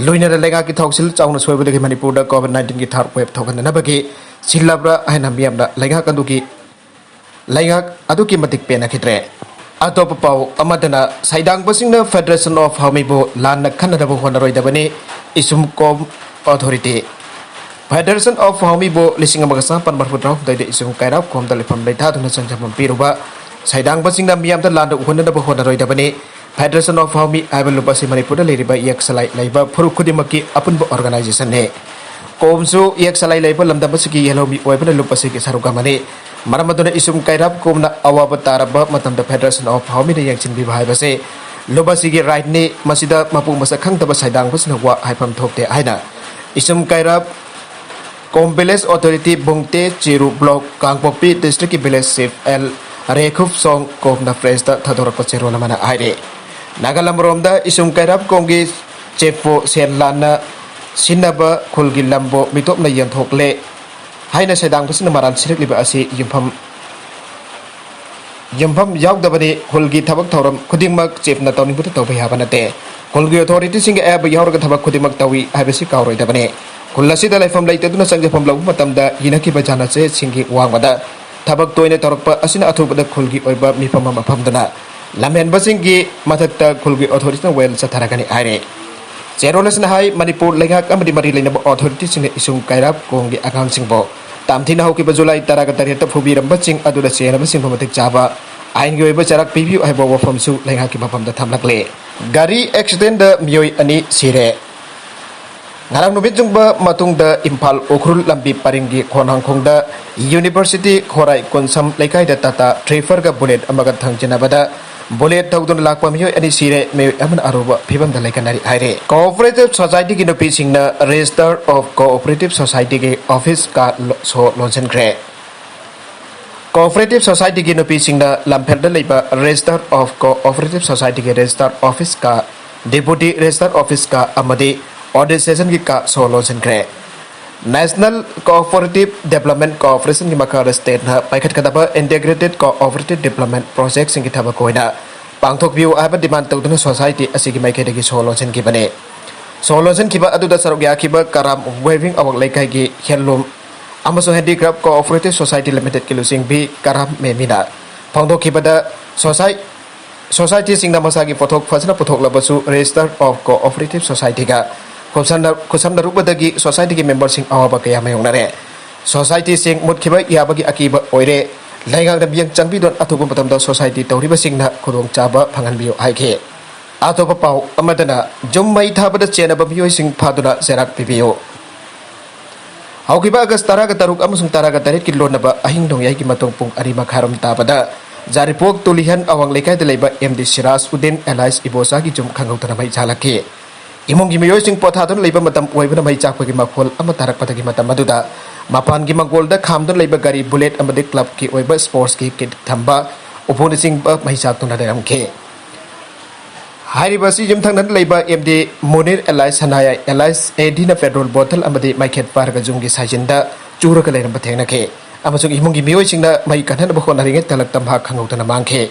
ꯂꯣꯏꯅꯅ ꯂꯩꯉꯥꯛꯀꯤ ꯊꯧꯁꯤꯜ ꯆꯥꯎꯅ ꯁꯣꯏꯕꯗꯒꯤ ꯃꯅꯤꯄꯨꯔꯗ COVID nineteenꯒꯤ third wave ꯊꯣꯛꯍꯟꯅꯅꯕꯒꯤ ꯁꯤꯜꯂꯕ꯭ꯔꯥ ꯍꯥꯏꯅ ꯃꯤꯌꯥꯝꯅ ꯂꯩꯉꯥꯛ ꯑꯗꯨꯒꯤ, ꯂꯩꯉꯥꯛ ꯑꯗꯨꯛꯀꯤ ꯃꯇꯤꯛ ꯄꯦꯟꯅꯈꯤꯗ꯭ꯔꯦ꯫ ꯑꯇꯣꯞꯄ ꯄꯥꯎ ꯑꯃꯗꯅ, ꯁꯩꯗꯥꯡꯕꯁꯤꯡꯅ Federation of ꯍꯥꯎꯃꯤꯕꯨ ꯂꯥꯟꯅ ꯈꯟꯅꯅꯕ ꯍꯣꯠꯅꯔꯣꯏꯗꯕꯅꯤ, ꯏꯁꯨꯝ ꯀꯣꯝ authority꯫ Federation of ꯍꯥꯎꯃꯤꯕꯨ ꯂꯤꯁꯤꯡ ꯑꯃꯒ ꯆꯃꯥꯄꯟ ꯃꯔꯤꯐꯨ ꯇꯔꯥꯍꯨꯝꯗꯣꯏꯗ ꯏꯁꯨꯝ ꯀꯩꯔꯥꯎ ꯈꯣꯝꯗ ꯂꯩꯐꯝ ꯂꯩꯊꯥꯗꯨꯅ ꯆꯪꯖꯐꯝ ꯄꯤꯔꯨꯕ ꯁꯩꯗꯥꯡꯕꯁꯤꯡꯅ ꯃꯤꯌꯥꯝꯗ ꯂꯥꯟꯗ ꯎꯍꯟꯅꯅꯕ ꯍꯣꯠꯅꯔꯣꯏꯗꯕꯅꯤ꯫ Federation of ꯍꯥꯎꯃꯤ ꯍꯥꯏꯕ ꯂꯨꯞ ꯑꯁꯤ ꯃꯅꯤꯄꯨꯔꯗ ꯂꯩꯔꯤꯕ ꯏꯌꯦꯛ ꯁꯂꯥꯏ ꯂꯩꯕ ꯐꯨꯔꯨꯞ ꯈꯨꯗꯤꯡꯃꯛꯀꯤ ꯑꯄꯨꯟꯕ organizationꯅꯤ꯫ ꯀꯣꯝꯁꯨ ꯏꯌꯦꯛ ꯁꯂꯥꯏ ꯂꯩꯕ ꯂꯝꯗꯝ ꯑꯁꯤꯒꯤ ꯌꯦꯜꯍꯧꯃꯤ ꯑꯣꯏꯕꯅ ꯂꯨꯞ ꯑꯁꯤꯒꯤ ꯁꯔꯨꯛ ꯑꯃꯅꯤ꯫ ꯃꯔꯝ ꯑꯗꯨꯅ ꯏꯁꯨꯝ ꯀꯩꯔꯥꯞ ꯀꯣꯝꯅ ꯑꯋꯥꯕ ꯇꯥꯔꯕ ꯃꯇꯝꯗ Federation of Hawmina ꯌꯦꯡꯁꯤꯟꯕꯤꯕ ꯍꯥꯏꯕꯁꯤ ꯂꯨꯞ ꯑꯁꯤꯒꯤ right ꯅꯤ꯫ ꯃꯁꯤꯗ ꯃꯄꯨ ꯃꯁꯛ ꯈꯪꯗꯕ ꯁꯥꯏꯗꯥꯡꯕꯁꯤꯡꯅ ꯋꯥ ꯍꯥꯏꯐꯝ ꯊꯣꯛꯇꯦ ꯍꯥꯏꯅ ꯏꯁꯨꯝ ꯀꯩꯔꯥꯞ ꯀꯣꯝ village authority ꯕꯨꯡꯇꯦ ꯆꯤꯔꯨ block ꯀꯥꯡꯄꯣꯛꯄꯤ district ꯀꯤ village chief ꯑꯦꯜ ꯔꯦꯈꯨꯞ ꯁꯣꯡ ꯀꯣꯝꯅ press ꯇ ꯊꯥꯗꯣꯔꯛꯄ ꯆꯦꯔꯣꯜ ꯑꯃꯅ ꯍꯥꯏꯔꯤ꯫ ꯅꯥꯒꯥꯂꯝꯔꯣꯝꯗ ꯏꯁꯨꯝ ꯀꯩꯔꯥꯞ ꯀꯣꯝꯒꯤ ꯆꯦꯞꯄꯨ ꯁꯦꯜ ꯂꯥꯟꯅ ꯁꯤꯟꯅꯕ ꯈꯨꯜꯒꯤ ꯂꯝꯕꯨ ꯃꯤꯇꯣꯞꯅ ꯌꯦꯟꯊꯣꯛꯂꯦ ꯍꯥꯏꯅ ꯁꯦꯗꯥꯡꯕꯁꯤꯡꯅ ꯃꯔꯥꯜ ꯁꯤꯔꯛꯂꯤꯕ ꯑꯁꯤ ꯌꯨꯝꯐꯝ, ꯌꯨꯝꯐꯝ ꯌꯥꯎꯗꯕꯅꯤ꯫ ꯈꯨꯜꯒꯤ ꯊꯕꯛ ꯊꯧꯔꯝ ꯈꯨꯗꯤꯡꯃꯛ ꯆꯤꯞꯅ ꯇꯧꯅꯤꯡꯕꯗ ꯇꯧꯕ ꯌꯥꯕ ꯅꯠꯇꯦ꯫ ꯈꯨꯜꯒꯤ authority ꯁꯤꯡꯒꯤ ꯑꯌꯥꯕ ꯌꯥꯎꯔꯒ ꯊꯕꯛ ꯈꯨꯗꯤꯡꯃꯛ ꯇꯧꯏ ꯍꯥꯏꯕꯁꯤ ꯀꯥꯎꯔꯣꯏꯗꯕꯅꯤ꯫ ꯈꯨꯜ ꯑꯁꯤꯗ ꯂꯩꯐꯝ ꯂꯩꯇꯗꯨꯅ ꯆꯪꯖꯐꯝ ꯂꯧꯕ ꯃꯇꯝꯗ ꯏꯅꯈꯤꯕ ꯖꯥꯅꯆꯦꯁꯤꯡꯒꯤ ꯋꯥꯡꯃꯗ ꯊꯕꯛ ꯇꯣꯏꯅ ꯇꯧꯔꯛꯄ ꯑꯁꯤꯅ ꯑꯊꯨꯕꯗ ꯈꯨꯜꯒꯤ ꯑꯣꯏꯕ ꯃꯤꯐꯝ ꯑꯃ ꯐꯝꯗꯨꯅ ꯂꯝꯍꯦꯟꯕꯁꯤꯡꯒꯤ ꯃꯊꯛꯇ ꯈꯨꯜꯒꯤ authority ꯅ ꯋꯥꯌꯦꯜ ꯆꯠꯊꯔꯒꯅꯤ ꯍꯥꯏꯔꯤ꯫ ꯆꯦꯔꯣꯜ ꯑꯁꯤꯅ ꯍꯥꯏ, ꯃꯅꯤꯄꯨꯔ ꯂꯩꯉꯥꯛ ꯑꯃꯗꯤ ꯃꯔꯤ ꯂꯩꯅꯕ authority ꯁꯤꯡꯅ ꯏꯁꯨꯝ ꯀꯩꯔꯥꯞ ꯀꯣꯝꯒꯤ ꯑꯉꯥꯡꯁꯤꯡꯕꯨ ꯇꯝꯊꯤꯅ ꯍꯧꯈꯤꯕ ꯖꯨꯂꯥꯏ ꯇꯔꯥꯒ ꯇꯔꯦꯠꯇ ꯐꯨꯕꯤꯔꯝꯕꯁꯤꯡ ꯑꯗꯨꯗ ꯆꯦꯟꯅꯕꯁꯤꯡꯕꯨ ꯃꯇꯤꯛ ꯆꯥꯕ ꯑꯥꯏꯟꯒꯤ ꯑꯣꯏꯕ ꯆꯩꯔꯥꯛ ꯄꯤꯕꯤꯌꯨ ꯍꯥꯏꯕ ꯋꯥꯐꯝꯁꯨ ꯂꯩꯉꯥꯛꯀꯤ ꯃꯐꯝꯗ ꯊꯝꯂꯛꯂꯦ꯫ ꯒꯥꯔꯤ accident ꯗ ꯃꯤꯑꯣꯏ ꯑꯅꯤ ꯁꯤꯔꯦ꯫ ꯉꯔꯥꯡ ꯅꯨꯃꯤꯠ ꯌꯨꯡꯕ ꯃꯇꯨꯡꯗ ꯏꯝꯐꯥꯜ ꯎꯈ꯭ꯔꯨꯜ ꯂꯝꯕꯤ ꯄꯔꯤꯡꯒꯤ ꯈꯣꯡꯅꯥꯡꯈꯣꯡꯗ University ꯈꯣꯔꯥꯏ ꯀꯨꯟꯁꯝ ꯂꯩꯀꯥꯏꯗ ꯇꯥꯇꯥ ꯊ꯭ꯔꯤꯐꯔꯒ ꯕꯨꯂꯦꯠ ꯑꯃꯒ ꯊꯪꯖꯤꯟꯅꯕꯗ ꯕꯨꯂꯦꯠ ꯊꯧꯗꯨꯅ ꯂꯥꯛꯄ ꯃꯤꯑꯣꯏ ꯑꯅꯤ ꯁꯤꯔꯦ, ꯃꯤꯑꯣꯏ ꯑꯃꯅ ꯑꯔꯨꯕ ꯐꯤꯕꯝꯗ ꯂꯩꯀꯟꯅꯔꯤ ꯍꯥꯏꯔꯤ꯫ Cooperative Society ꯒꯤ ꯅꯨꯄꯤꯁꯤꯡꯅ Register of Cooperative Society ꯒꯤ office ꯀꯥ ꯂꯣ-, ꯁꯣ ꯂꯣꯟꯁꯤꯟꯈ꯭ꯔꯦ꯫ Cooperative Society ꯒꯤ ꯅꯨꯄꯤꯁꯤꯡꯅ ꯂꯝꯐꯦꯜꯗ ꯂꯩꯕ Register of Cooperative Society ꯒꯤ Register Office ꯀꯥ, Deputy Register Office ꯀꯥ ꯑꯃꯗꯤ Audit Session ꯒꯤ ꯀꯥ ꯁꯣ ꯂꯣꯟꯁꯤꯟꯈ꯭ꯔꯦ꯫ National Cooperative Development Corporation ꯒꯤ ꯃꯈꯥꯗ state ꯅ ꯄꯥꯏꯈꯠꯀꯗꯕ Integrated Cooperative Development Project ꯁꯤꯡꯒꯤ ꯊꯕꯛ ꯑꯣꯏꯅ ꯄꯥꯡꯊꯣꯛꯄꯤꯌꯨ ꯍꯥꯏꯕ demand ꯇꯧꯗꯨꯅ society ꯑꯁꯤꯒꯤ ꯃꯥꯏꯀꯩꯗꯒꯤ ꯁꯣ ꯂꯣꯟꯁꯤꯟꯈꯤꯕꯅꯤ꯫ ꯁꯣ ꯂꯣꯟꯁꯤꯟꯈꯤꯕ ꯑꯗꯨꯗ ꯁꯔꯨꯛ ꯌꯥꯈꯤꯕ ꯀꯔꯥꯝ ꯋꯦꯕꯤꯡ ꯑꯋꯥꯡ ꯂꯩꯀꯥꯏꯒꯤ handloom ꯑꯃꯁꯨꯡ Handicraft Cooperative Society Limited ꯀꯤ ꯂꯨꯆꯤꯡꯕꯤ ꯀꯔꯥꯝ ꯃꯦꯃꯤꯅ ꯐꯣꯡꯗꯣꯛꯈꯤꯕꯗ, ꯁꯣꯁꯥꯏ-, society ꯁꯤꯡꯅ ꯃꯁꯥꯒꯤ ꯄꯣꯠꯊꯣꯛ ꯐꯖꯅ ꯄꯨꯊꯣꯛꯂꯕꯁꯨ Register of Cooperative Society ꯒ ꯈꯨꯠꯁꯝꯅ-, ꯈꯨꯠꯁꯝꯅꯔꯨꯕꯗꯒꯤ society ꯒꯤ member ꯁꯤꯡ ꯑꯋꯥꯕ ꯀꯌꯥ ꯃꯥꯌꯣꯛꯅꯔꯦ꯫ Society ꯁꯤꯡ ꯃꯨꯠꯈꯤꯕ ꯌꯥꯕꯒꯤ ꯑꯀꯤꯕ ꯑꯣꯏꯔꯦ꯫ ꯂꯩꯉꯥꯛꯅ ꯃꯤꯠꯌꯦꯡ ꯆꯪꯕꯤꯗꯨꯅ ꯑꯊꯨꯕ ꯃꯇꯝꯗ society ꯇꯧꯔꯤꯕꯁꯤꯡꯅ ꯈꯨꯗꯣꯡꯆꯥꯕ ꯐꯪꯍꯟꯕꯤꯌꯨ ꯍꯥꯏꯈꯤ꯫ ꯑꯇꯣꯞꯄ ꯄꯥꯎ ꯑꯃꯗꯅ, ꯌꯨꯝ ꯃꯩ ꯊꯥꯕꯗ ꯆꯦꯟꯅꯕ ꯃꯤꯑꯣꯏꯁꯤꯡ ꯐꯥꯗꯨꯅ ꯆꯩꯔꯥꯛ ꯄꯤꯕꯤꯌꯨ꯫ ꯍꯧꯈꯤꯕ ꯑꯥꯒꯁ ꯇꯔꯥꯒ ꯇꯔꯨꯛ ꯑꯃꯁꯨꯡ ꯇꯔꯥꯒ ꯇꯔꯦꯠꯀꯤ ꯂꯣꯟꯅꯕ ꯑꯍꯤꯡ ꯅꯣꯡꯌꯥꯏꯒꯤ ꯃꯇꯨꯡ ꯄꯨꯡ ꯑꯅꯤ ꯃꯈꯥꯏꯔꯣꯝ ꯇꯥꯕꯗ ꯖꯥꯔꯤꯄꯣꯛ ꯇꯨꯂꯤꯍꯟ ꯑꯋꯥꯡ ꯂꯩꯀꯥꯏꯗ ꯂꯩꯕ M D Siraj Uddin alias ꯏꯕꯣꯆꯥꯒꯤ ꯌꯨꯝ ꯈꯪꯍꯧꯗꯅ ꯃꯩ ꯆꯥꯛꯂꯛꯈꯤ꯫ ꯏꯃꯨꯡꯒꯤ ꯃꯤꯑꯣꯏꯁꯤꯡ ꯄꯣꯊꯥꯗꯨꯅ ꯂꯩꯕ ꯃꯇꯝ ꯑꯣꯏꯕꯅ ꯃꯩ ꯆꯥꯛꯄꯒꯤ ꯃꯈꯣꯜ ꯑꯃ ꯇꯥꯔꯛꯄꯗꯒꯤ ꯃꯇꯝ ꯑꯗꯨꯗ ꯃꯄꯥꯟꯒꯤ ꯃꯪꯒꯣꯜꯗ ꯈꯥꯝꯗꯨꯅ ꯂꯩꯕ ꯒꯥꯔꯤ ꯕꯨꯂꯦꯠ ꯑꯃꯗꯤ ꯀ꯭ꯂꯕꯀꯤ ꯑꯣꯏꯕ ꯁ꯭ꯄꯣꯔꯠꯁꯀꯤ ꯀꯤꯠ ꯊꯝꯕ ꯎꯄꯨꯅꯆꯤꯡꯕ ꯃꯩ ꯆꯥꯛꯇꯨꯅ ꯂꯩꯔꯝꯈꯤ꯫ ꯍꯥꯏꯔꯤꯕ ꯑꯁꯤ ꯌꯨꯝꯊꯪꯅꯅ ꯂꯩꯕ ꯑꯦꯝ ꯗꯤ ꯃꯨꯅꯤꯔ ꯑꯦꯂꯥꯏꯁ ꯁꯅꯥꯌꯥꯏ ꯑꯦꯂꯥꯏꯁ ꯑꯦ ꯗꯤꯅ ꯄꯦꯇ꯭ꯔꯣꯜ ꯕꯣꯇꯜ ꯑꯃꯗꯤ ꯃꯩꯈꯦꯠ ꯄꯥꯏꯔꯒ ꯌꯨꯝꯒꯤ ꯁꯥꯏꯖꯤꯟꯗ ꯆꯨꯔꯒ ꯂꯩꯔꯝꯕ ꯊꯦꯡꯅꯈꯤ ꯑꯃꯁꯨꯡ ꯏꯃꯨꯡꯒꯤ ꯃꯤꯑꯣꯏꯁꯤꯡꯅ ꯃꯩ ꯀꯟꯅꯅꯕ ꯍꯣꯠꯅꯔꯤꯉꯩ ꯇꯂꯛꯇ ꯃꯍꯥꯛ ꯈꯪꯍꯧꯗꯅ ꯃꯥꯡꯈꯤ꯫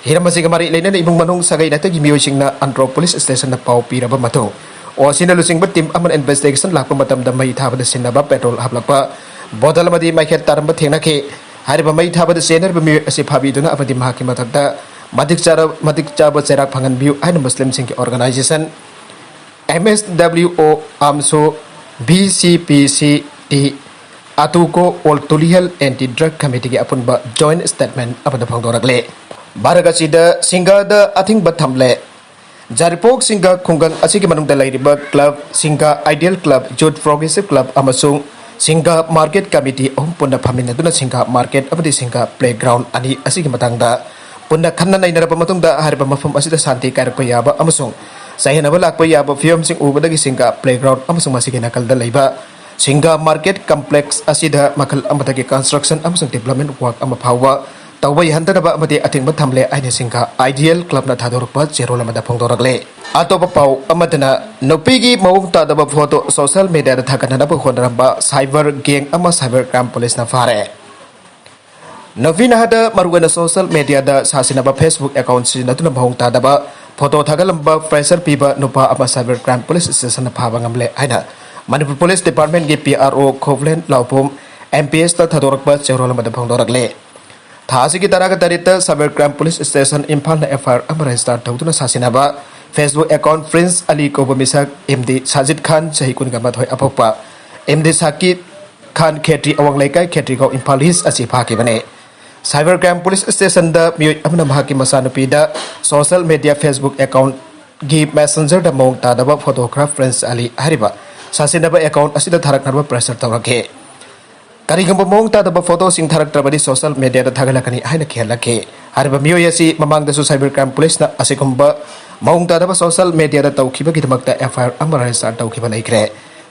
ꯍꯤꯔꯝ ꯑꯁꯤꯒ ꯃꯔꯤ ꯂꯩꯅꯅ ꯏꯃꯨꯡ ꯃꯅꯨꯡ ꯁꯥꯒꯩ ꯅꯥꯇꯩꯒꯤ ꯃꯤꯑꯣꯏꯁꯤꯡꯅ ꯑꯟꯗ꯭ꯔꯣ ꯄꯨꯂꯤꯁ ꯁ꯭ꯇꯦꯁꯟꯗ ꯄꯥꯎ ꯄꯤꯔꯕ ꯃꯇꯨꯡ ꯑꯣ ꯁꯤꯅ ꯂꯨꯆꯤꯡꯕ ꯇꯤꯝ ꯑꯃꯅ ꯏꯟꯚꯦꯁꯇꯤꯒꯦꯁꯟ ꯂꯥꯛꯄ ꯃꯇꯝꯗ ꯃꯩ ꯊꯥꯕꯗ ꯁꯤꯖꯤꯟꯅꯕ ꯄꯦꯇ꯭ꯔꯣꯜ ꯍꯥꯞꯂꯛꯄ ꯕꯣꯇꯜ ꯑꯃꯗꯤ ꯃꯩꯈꯦꯠ ꯇꯥꯔꯝꯕ ꯊꯦꯡꯅꯈꯤ꯫ ꯍꯥꯏꯔꯤꯕ ꯃꯩ ꯊꯥꯕꯗ ꯆꯦꯟꯅꯔꯤꯕ ꯃꯤꯑꯣꯏ ꯑꯁꯤ ꯐꯥꯕꯤꯗꯨꯅ ꯑꯃꯗꯤ ꯃꯍꯥꯛꯀꯤ ꯃꯊꯛꯇ ꯃꯇꯤꯛ ꯆꯥꯔ-, ꯃꯇꯤꯛ ꯆꯥꯕ ꯆꯩꯔꯥꯛ ꯐꯪꯍꯟꯕꯤꯌꯨ ꯍꯥꯏꯅ ꯃꯨꯁꯂꯤꯝꯁꯤꯡꯒꯤ ꯑꯣꯔꯒꯅꯥꯏꯖꯦꯁꯟ ꯑꯦꯝ ꯑꯦꯁ ꯗꯕ꯭ꯂꯤꯎ ꯑꯣ ꯑꯥꯝꯁꯨ, V C P C T, ꯑꯇꯨꯀꯣ ꯑꯣꯜ ꯇꯨꯂꯤꯍꯜ ꯑꯦꯟꯇꯤ ꯗ꯭ꯔꯒ ꯀꯃꯤꯇꯤꯒꯤ ꯑꯄꯨꯟꯕ ꯖꯣꯏꯟꯠ ꯁ꯭ꯇꯦꯠꯃꯦꯟꯠ ꯑꯃꯗ ꯐꯣꯡꯗꯣꯔꯛꯂꯦ꯫ ꯃꯔꯛ ꯑꯁꯤꯗ ꯁꯤꯡꯒꯥꯗ ꯑꯊꯤꯡꯕ ꯊꯝꯂꯦ꯫ ꯖꯥꯔꯤꯄꯣꯛ ꯁꯤꯡꯒꯥ ꯈꯨꯡꯒꯪ ꯑꯁꯤꯒꯤ ꯃꯅꯨꯡꯗ ꯂꯩꯔꯤꯕ ꯀ꯭ꯂꯕ ꯁꯤꯡꯒꯥ ꯑꯥꯏꯗꯤꯌꯦꯜ ꯀ꯭ꯂꯕ, ꯌꯨꯠ ꯄ꯭ꯔꯣꯒ꯭ꯔꯦꯁꯤꯚ ꯀ꯭ꯂꯕ ꯑꯃꯁꯨꯡ ꯁꯤꯡꯒꯥ ꯃꯥꯔꯀꯦꯠ ꯀꯃꯤꯇꯤ ꯑꯍꯨꯝ ꯄꯨꯟꯅ ꯐꯝꯃꯤꯟꯅꯗꯨꯅ ꯁꯤꯡꯒꯥ ꯃꯥꯔꯀꯦꯠ ꯑꯃꯗꯤ ꯁꯤꯡꯒꯥ ꯄ꯭ꯂꯦꯒ꯭ꯔꯥꯎꯟ ꯑꯅꯤ ꯑꯁꯤꯒꯤ ꯃꯇꯥꯡꯗ ꯄꯨꯟꯅ ꯈꯟꯅ ꯅꯩꯅꯔꯕ ꯃꯇꯨꯡꯗ ꯍꯥꯏꯔꯤꯕ ꯃꯐꯝ ꯑꯁꯤꯗ ꯁꯥꯟꯇꯤ ꯀꯥꯏꯔꯛꯄ ꯌꯥꯕ ꯑꯃꯁꯨꯡ ꯆꯌꯦꯠꯅꯕ ꯂꯥꯛꯄ ꯌꯥꯕ ꯐꯤꯕꯝꯁꯤꯡ ꯎꯕꯗꯒꯤ ꯁꯤꯡꯒꯥ ꯄ꯭ꯂꯦꯒ꯭ꯔꯥꯎꯟ ꯑꯃꯁꯨꯡ ꯃꯁꯤꯒꯤ ꯅꯥꯀꯜꯗ ꯂꯩꯕ ꯁꯤꯡꯒꯥ ꯃꯥꯔꯀꯦꯠ ꯀꯝꯄ꯭ꯂꯦꯛꯁ ꯑꯁꯤꯗ ꯃꯈꯜ ꯑꯃꯠꯇꯒꯤ ꯀꯟꯁꯇ꯭ꯔꯛꯁꯟ ꯑꯃꯁꯨꯡ ꯗꯤꯕ꯭ꯂꯞꯃꯦꯟ ꯋꯥꯔꯛ ꯑꯃ ꯐꯥꯎꯕ ꯇꯧꯕ ꯌꯥꯍꯟꯗꯅꯕ ꯑꯃꯗꯤ ꯑꯊꯤꯡꯕ ꯊꯝꯂꯦ ꯍꯥꯏꯅ ꯁꯤꯡꯒꯥ ꯑꯥꯏꯗꯤꯌꯦꯜ ꯀ꯭ꯂꯕꯅ ꯊꯥꯗꯣꯔꯛꯄ ꯆꯦꯔꯣꯜ ꯑꯃꯗ ꯐꯣꯡꯗꯣꯔꯛꯂꯦ꯫ ꯑꯇꯣꯞꯄ ꯄꯥꯎ ꯑꯃꯗꯅ, ꯅꯨꯄꯤꯒꯤ ꯃꯑꯣꯡ ꯇꯥꯗꯕ ꯐꯣꯇꯣ ꯁꯣꯁꯤꯌꯦꯜ ꯃꯤꯗꯤꯌꯥꯗ ꯊꯥꯒꯠꯅꯅꯕ ꯍꯣꯠꯅꯔꯝꯕ ꯁꯥꯏꯕꯔ ꯒꯦꯡ ꯑꯃ ꯁꯥꯏꯕꯔ ꯀ꯭ꯔꯥꯏꯝ ꯄꯨꯂꯤꯁꯅ ꯐꯥꯔꯦ꯫ ꯅꯨꯄꯤ ꯅꯍꯥꯗ ꯃꯔꯨꯑꯣꯏꯅ ꯁꯣꯁꯤꯌꯦꯜ ꯃꯤꯗꯤꯌꯥꯗ ꯁꯥꯁꯤꯟꯅꯕ ꯐꯦꯁꯕꯨꯛ ꯑꯦꯀꯥꯎꯟꯠ ꯁꯤꯖꯤꯟꯅꯗꯨꯅ ꯃꯑꯣꯡ ꯇꯥꯗꯕ ꯐꯣꯇꯣ ꯊꯥꯒꯠꯂꯝꯕ ꯄ꯭ꯔꯦꯁꯔ ꯄꯤꯕ ꯅꯨꯄꯥ ꯑꯃ ꯁꯥꯏꯕꯔ ꯀ꯭ꯔꯥꯏꯝ ꯄꯨꯂꯤꯁ ꯁ꯭ꯇꯦꯁꯟꯅ ꯐꯥꯕ ꯉꯝꯂꯦ ꯍꯥꯏꯅ ꯃꯅꯤꯄꯨꯔ ꯄꯨꯂꯤꯁ ꯗꯤꯄꯥꯔꯠꯃꯦꯟꯠꯀꯤ P R O Khoblen ꯂꯥꯎꯄꯣꯝ M P ꯑꯦꯁꯇ ꯊꯥꯗꯣꯔꯛꯄ ꯆꯦꯔꯣꯜ ꯑꯃꯗ ꯐꯣꯡꯗꯣꯔꯛꯂꯦ꯫ ꯊꯥ ꯑꯁꯤꯒꯤ ꯇꯔꯥꯒ ꯇꯔꯦꯠꯇ ꯁꯥꯏꯕꯔ ꯀ꯭ꯔꯥꯏꯝ ꯄꯨꯂꯤꯁ ꯁ꯭ꯇꯦꯁꯟ ꯏꯝꯐꯥꯜꯅ ꯑꯦꯐ ꯑꯥꯏ ꯑꯥꯔ ꯑꯃ ꯔꯦꯖꯤꯁꯇꯥꯔ ꯇꯧꯗꯨꯅ ꯁꯥꯁꯤꯟꯅꯕ ꯐꯦꯁꯕꯨꯛ ꯑꯦꯀꯥꯎꯟꯠ ꯄ꯭ꯔꯤꯟꯁ ꯑꯂꯤ ꯀꯧꯕ ꯃꯤꯁꯛ ꯑꯦꯝ ꯗꯤ ꯁꯥꯖꯤꯗ ꯈꯥꯟ, ꯆꯍꯤ ꯀꯨꯟꯒ ꯃꯥꯊꯣꯏ, ꯑꯄꯣꯛꯄ ꯑꯦꯝ ꯗꯤ ꯁꯥꯀꯤꯕ ꯈꯥꯟ ꯈꯦꯇ꯭ꯔꯤ, ꯑꯋꯥꯡ ꯂꯩꯀꯥꯏ, ꯈꯦꯇ꯭ꯔꯤꯒꯥꯎ, ꯏꯝꯐꯥꯜ ꯏꯁ ꯑꯁꯤ ꯐꯥꯈꯤꯕꯅꯤ꯫ ꯁꯥꯏꯕꯔ ꯀ꯭ꯔꯥꯏꯝ ꯄꯨꯂꯤꯁ ꯁ꯭ꯇꯦꯁꯟꯗ ꯃꯤꯑꯣꯏ ꯑꯃꯅ ꯃꯍꯥꯛꯀꯤ ꯃꯆꯥꯅꯨꯄꯤꯗ ꯁꯣꯁꯤꯌꯦꯜ ꯃꯤꯗꯤꯌꯥ ꯐꯦꯁꯕꯨꯛ ꯑꯦꯀꯥꯎꯟꯠ ꯒꯤ ꯃꯦꯁꯦꯟꯖꯔꯗ ꯃꯑꯣꯡ ꯇꯥꯗꯕ ꯐꯣꯇꯣ ꯈꯔ ꯄ꯭ꯔꯤꯟꯁ ꯑꯂꯤ ꯍꯥꯏꯔꯤꯕ ꯁꯥꯁꯤꯟꯅꯕ ꯑꯦꯀꯥꯎꯟ ꯑꯁꯤꯗ ꯊꯥꯔꯛꯅꯕ ꯄ꯭ꯔꯦꯁꯔ ꯇꯧꯔꯛꯈꯤ꯫ ꯀꯔꯤꯒꯨꯝꯕ ꯃꯑꯣꯡ ꯇꯥꯗꯕ ꯐꯣꯇꯣꯁꯤꯡ ꯊꯥꯔꯛꯇ꯭ꯔꯕꯗꯤ ꯁꯣꯁꯤꯌꯦꯜ ꯃꯦꯗꯤꯌꯥꯗ ꯊꯥꯒꯠꯂꯛꯀꯅꯤ ꯍꯥꯏꯅ ꯀꯤꯍꯜꯂꯛꯈꯤ꯫ ꯍꯥꯏꯔꯤꯕ ꯃꯤꯑꯣꯏ ꯑꯁꯤ ꯃꯃꯥꯡꯗꯁꯨ ꯁꯥꯏꯕꯔ ꯀ꯭ꯔꯥꯏꯝ ꯄꯨꯂꯤꯁꯅ ꯑꯁꯤꯒꯨꯝꯕ ꯃꯑꯣꯡ ꯇꯥꯗꯕ ꯁꯣꯁꯤꯌꯦꯜ ꯃꯦꯗꯤꯌꯥꯗ ꯇꯧꯈꯤꯕꯒꯤꯗꯃꯛꯇ ꯑꯦꯐ ꯑꯥꯏ ꯑꯥꯔ ꯑꯃ ꯔꯦꯖꯤꯁꯇꯥꯔ ꯇꯧꯈꯤꯕ ꯂꯩꯈ꯭ꯔꯦ꯫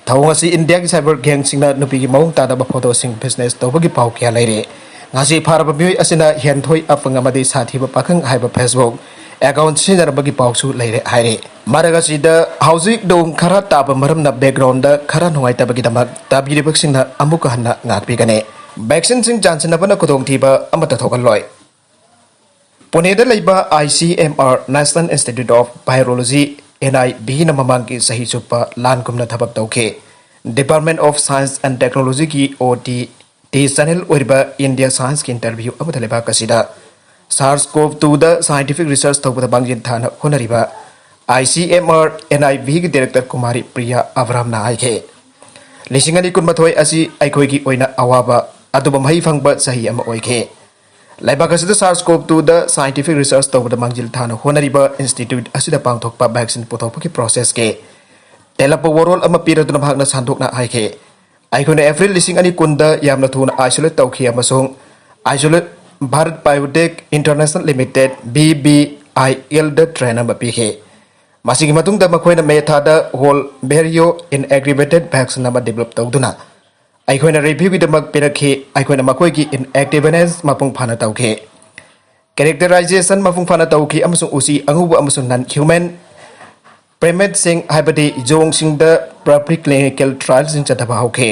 ꯊꯧꯑꯣꯡ ꯑꯁꯤ ꯏꯟꯗꯤꯌꯥꯒꯤ ꯁꯥꯏꯕꯔ ꯒꯦꯡꯁꯤꯡꯅ ꯅꯨꯄꯤꯒꯤ ꯃꯑꯣꯡ ꯇꯥꯗꯕ ꯐꯣꯇꯣꯁꯤꯡ ꯕꯤꯖꯤꯅꯦꯁ ꯇꯧꯕꯒꯤ ꯄꯥꯎ ꯀꯌꯥ ꯂꯩꯔꯦ꯫ ꯉꯁꯤ ꯐꯥꯔꯕ ꯃꯤꯑꯣꯏ ꯑꯁꯤꯅ ꯍꯦꯟꯊꯣꯏ ꯑꯄꯪ ꯑꯃꯗꯤ ꯁꯥꯊꯤꯕ ꯄꯥꯈꯪ ꯍꯥꯏꯕ ꯐꯦꯁꯕꯨꯛ ꯑꯦꯀꯥꯎꯟ ꯁꯤꯖꯤꯟꯅꯔꯝꯕꯒꯤ ꯄꯥꯎꯁꯨ ꯂꯩꯔꯦ ꯍꯥꯏꯔꯤ꯫ ꯃꯔꯛ ꯑꯁꯤꯗ ꯍꯧꯖꯤꯛ ꯅꯣꯡ ꯈꯔ ꯇꯥꯕ ꯃꯔꯝꯅ ꯕꯦꯛꯒ꯭ꯔꯥꯎꯟꯗ ꯈꯔ ꯅꯨꯡꯉꯥꯏꯇꯕꯒꯤꯗꯃꯛ ꯇꯥꯕꯤꯔꯤꯕꯁꯤꯡꯅ ꯑꯃꯨꯛꯀ ꯍꯟꯅ ꯉꯥꯛꯄꯤꯒꯅꯤ꯫ ꯚꯦꯛꯁꯤꯟꯁꯤꯡ ꯆꯥꯟꯁꯤꯟꯅꯕꯅ ꯈꯨꯗꯣꯡꯊꯤꯕ ꯑꯃꯠꯇ ꯊꯣꯛꯍꯜꯂꯣꯏ꯫ ꯄꯨꯅꯦꯗ ꯂꯩꯕ I C M R National Institute of Virology, N I V ꯅ ꯃꯃꯥꯡꯒꯤ ꯆꯍꯤ ꯆꯨꯞꯄ ꯂꯥꯟꯒꯨꯝꯅ ꯊꯕꯛ ꯇꯧꯈꯤ꯫ Department of Science and Technology ꯒꯤ ꯑꯣ ꯇꯤ ꯇꯤ ꯆꯦꯅꯦꯜ ꯑꯣꯏꯔꯤꯕ ꯏꯟꯗꯤꯌꯥ ꯁꯥꯏꯟꯁꯀꯤ ꯏꯟꯇꯔꯚ꯭ꯌꯨ ꯑꯃꯗ ꯂꯩꯕꯥꯛ ꯑꯁꯤꯗ SARS-CoV two ꯗ ꯁꯥꯏꯟꯇꯤꯐꯤꯛ ꯔꯤꯁꯔꯆ ꯇꯧꯕꯗ ꯃꯥꯡꯖꯤꯜ ꯊꯥꯅ ꯍꯣꯠꯅꯔꯤꯕ I C M R N I V ꯒꯤ ꯗꯥꯏꯔꯦꯛꯇꯔ ꯀꯨꯃꯥꯔꯤ ꯄ꯭ꯔꯤꯌꯥ ꯑꯕꯔꯥꯝꯅ ꯍꯥꯏꯈꯤ, ꯂꯤꯁꯤꯡ ꯑꯅꯤ ꯀꯨꯟꯃꯥꯊꯣꯏ ꯑꯁꯤ ꯑꯩꯈꯣꯏꯒꯤ ꯑꯣꯏꯅ ꯑꯋꯥꯕ ꯑꯗꯨꯕꯨ ꯃꯍꯩ ꯐꯪꯕ ꯆꯍꯤ ꯑꯃ ꯑꯣꯏꯈꯤ꯫ ꯂꯩꯕꯥꯛ ꯑꯁꯤꯗ SARS-CoV two ꯗ ꯁꯥꯏꯟꯇꯤꯐꯤꯛ ꯔꯤꯁꯔꯆ ꯇꯧꯕꯗ ꯃꯥꯡꯖꯤꯜ ꯊꯥꯅ ꯍꯣꯠꯅꯔꯤꯕ ꯏꯟꯁꯇꯤꯇ꯭ꯌꯨꯠ ꯑꯁꯤꯗ ꯄꯥꯡꯊꯣꯛꯄ ꯚꯦꯛꯁꯤꯟ ꯄꯨꯊꯣꯛꯄꯒꯤ ꯄ꯭ꯔꯣꯁꯦꯁꯀꯤ ꯇꯦꯜꯂꯞꯄ ꯋꯥꯔꯣꯜ ꯑꯃ ꯄꯤꯔꯗꯨꯅ ꯃꯍꯥꯛꯅ ꯁꯟꯗꯣꯛꯅ ꯍꯥꯏꯈꯤ, ꯑꯩꯈꯣꯏꯅ ꯑꯦꯄ꯭ꯔꯤꯜ ꯂꯤꯁꯤꯡ ꯑꯅꯤ ꯀꯨꯟꯗ ꯌꯥꯝꯅ ꯊꯨꯅ ꯑꯥꯏꯁꯣꯂꯦꯠ ꯇꯧꯈꯤ ꯑꯃꯁꯨꯡ isolate Bharat biotech international limited, B B I ꯑꯦꯜꯗ ꯇ꯭ꯔꯦꯟ ꯑꯃ ꯄꯤꯈꯤ꯫ ꯃꯁꯤꯒꯤ ꯃꯇꯨꯡꯗ ꯃꯈꯣꯏꯅ ꯃꯦ ꯊꯥꯗ ꯍꯣꯜ ꯚꯦꯔꯤꯑꯣ ꯏꯟꯑꯦꯛꯇꯤꯚꯦꯇꯦꯠ ꯚꯦꯛꯁꯤꯟ ꯑꯃ ꯗꯤꯕꯦꯂꯞ ꯇꯧꯗꯨꯅ ꯑꯩꯈꯣꯏꯅ ꯔꯤꯚ꯭ꯌꯨꯒꯤꯗꯃꯛ ꯄꯤꯔꯛꯈꯤ꯫ ꯑꯩꯈꯣꯏꯅ ꯃꯈꯣꯏꯒꯤ ꯏꯟꯑꯦꯛꯇꯤꯚꯦꯅꯦꯁ ꯃꯄꯨꯡ ꯐꯥꯅ ꯇꯧꯈꯤ, ꯀꯦꯔꯦꯛꯇꯔꯥꯏꯖꯦꯁꯟ ꯃꯄꯨꯡ ꯐꯥꯅ ꯇꯧꯈꯤ ꯑꯃꯁꯨꯡ ꯎꯆꯤ ꯑꯉꯧꯕ ꯑꯃꯁꯨꯡ ꯅꯟ ꯍ꯭ꯌꯨꯃꯦꯟ ꯄ꯭ꯔꯥꯏꯃꯦꯠꯁꯤꯡ, ꯍꯥꯏꯕꯗꯤ ꯌꯣꯡꯁꯤꯡꯗ ꯄ꯭ꯔꯤꯀ꯭ꯂꯤꯅꯤꯀꯦꯜ ꯇ꯭ꯔꯥꯏꯜꯁꯤꯡ ꯆꯠꯊꯕ ꯍꯧꯈꯤ꯫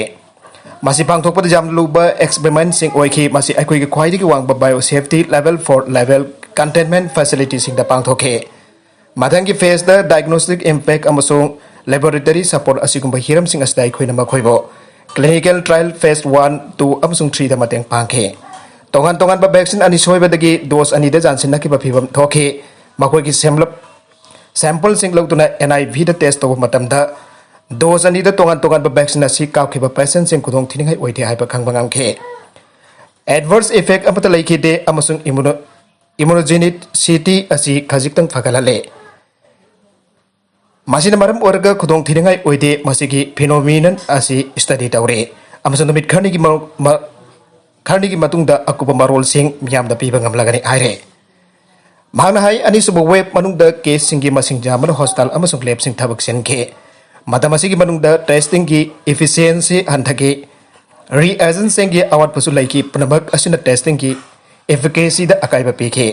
ꯃꯁꯤ ꯄꯥꯡꯊꯣꯛꯄꯗ ꯌꯥꯝꯅ ꯂꯨꯕ ꯑꯦꯛꯁꯄꯦꯔꯤꯃꯦꯟꯠꯁꯤꯡ ꯑꯣꯏꯈꯤ꯫ ꯃꯁꯤ ꯑꯩꯈꯣꯏꯒꯤ ꯈ꯭ꯋꯥꯏꯗꯒꯤ ꯋꯥꯡꯕ bio safety level four level containment ꯐꯦꯁꯤꯂꯤꯇꯤꯁꯤꯡꯗ ꯄꯥꯡꯊꯣꯛꯈꯤ꯫ ꯃꯊꯪꯒꯤ ꯐꯦꯖꯇ ꯗꯥꯏꯒꯅꯣꯁꯇꯤꯛ ꯏꯝꯄꯦꯛ ꯑꯃꯁꯨꯡ ꯂꯦꯕꯣꯔꯦꯇꯔꯤ ꯁꯄꯣꯔꯠ ꯑꯁꯤꯒꯨꯝꯕ ꯍꯤꯔꯝꯁꯤꯡ ꯑꯁꯤꯗ ꯑꯩꯈꯣꯏꯅ ꯃꯈꯣꯏꯕꯨ clinical trial phase one, two ꯑꯃꯁꯨꯡ ꯊ꯭ꯔꯤꯗ ꯃꯇꯦꯡ ꯄꯥꯡꯈꯤ꯫ ꯇꯣꯉꯥꯟ ꯇꯣꯉꯥꯟꯕ ꯚꯦꯛꯁꯤꯟ ꯑꯅꯤ ꯁꯣꯏꯕꯗꯒꯤ ꯗꯣꯁ ꯑꯅꯤꯗ ꯌꯥꯟꯁꯤꯟꯅꯈꯤꯕ ꯐꯤꯚꯝ ꯊꯣꯛꯈꯤ꯫ ꯃꯈꯣꯏꯒꯤ ꯁꯦꯝꯂꯞ ꯁꯦꯝꯄꯜꯁꯤꯡ ꯂꯧꯗꯨꯅ ꯑꯦꯟ ꯑꯥꯏ ꯚꯤꯗ ꯇꯦꯁ ꯇꯧꯕ ꯃꯇꯝꯗ ꯗꯣꯁ ꯑꯅꯤꯗ ꯇꯣꯉꯥꯟ ꯇꯣꯉꯥꯟꯕ ꯚꯦꯛꯁꯤꯟ ꯑꯁꯤ ꯀꯥꯞꯈꯤꯕ ꯄꯦꯁꯦꯟꯠꯁꯤꯡ ꯈꯨꯗꯣꯡ ꯊꯤꯅꯤꯡꯉꯥꯏ ꯑꯣꯏꯗꯦ ꯍꯥꯏꯕ ꯈꯪꯕ ꯉꯝꯈꯤ꯫ ꯑꯦꯗꯚꯔꯁ ꯏꯐꯦꯛ ꯑꯃꯠꯇ ꯂꯩꯈꯤꯗꯦ ꯑꯃꯁꯨꯡ ꯏꯃꯨꯅꯣ-, ꯏꯃꯨꯅꯣꯖꯦꯅꯤꯁꯤꯇꯤ ꯑꯁꯤ ꯈꯖꯤꯛꯇꯪ ꯐꯒꯠꯍꯜꯂꯦ꯫ ꯃꯁꯤꯅ ꯃꯔꯝ ꯑꯣꯏꯔꯒ ꯈꯨꯗꯣꯡ ꯊꯤꯅꯤꯡꯉꯥꯏ ꯑꯣꯏꯗꯦ꯫ ꯃꯁꯤꯒꯤ phenomenon ꯑꯁꯤ study ꯇꯧꯔꯦ ꯑꯃꯁꯨꯡ ꯅꯨꯃꯤꯠ ꯈꯔꯅꯤꯒꯤ ꯃꯔꯨ-, ꯃ-, ꯈꯔꯅꯤꯒꯤ ꯃꯇꯨꯡꯗ ꯑꯀꯨꯞꯄ ꯃꯔꯣꯜꯁꯤꯡ ꯃꯤꯌꯥꯝꯗ ꯄꯤꯕ ꯉꯝꯂꯒꯅꯤ ꯍꯥꯏꯔꯦ꯫ ꯃꯍꯥꯛꯅ ꯍꯥꯏ, ꯑꯅꯤꯁꯨꯕ wave ꯃꯅꯨꯡꯗ caseꯁꯤꯡꯒꯤ ꯃꯁꯤꯡ ꯌꯥꯝꯕꯅ hospital ꯑꯃꯁꯨꯡ labꯁꯤꯡ ꯊꯕꯛ ꯁꯤꯟꯈꯤ꯫ ꯃꯇꯝ ꯑꯁꯤꯒꯤ ꯃꯅꯨꯡꯗ testingꯒꯤ efficiency ꯍꯟꯊꯈꯤ꯫ Reagentꯁꯤꯡꯒꯤ ꯑꯋꯥꯠꯄꯁꯨ ꯂꯩꯈꯤ꯫ ꯄꯨꯝꯅꯃꯛ ꯑꯁꯤꯅ testingꯒꯤ efficacyꯗ ꯑꯀꯥꯏꯕ ꯄꯤꯈꯤ꯫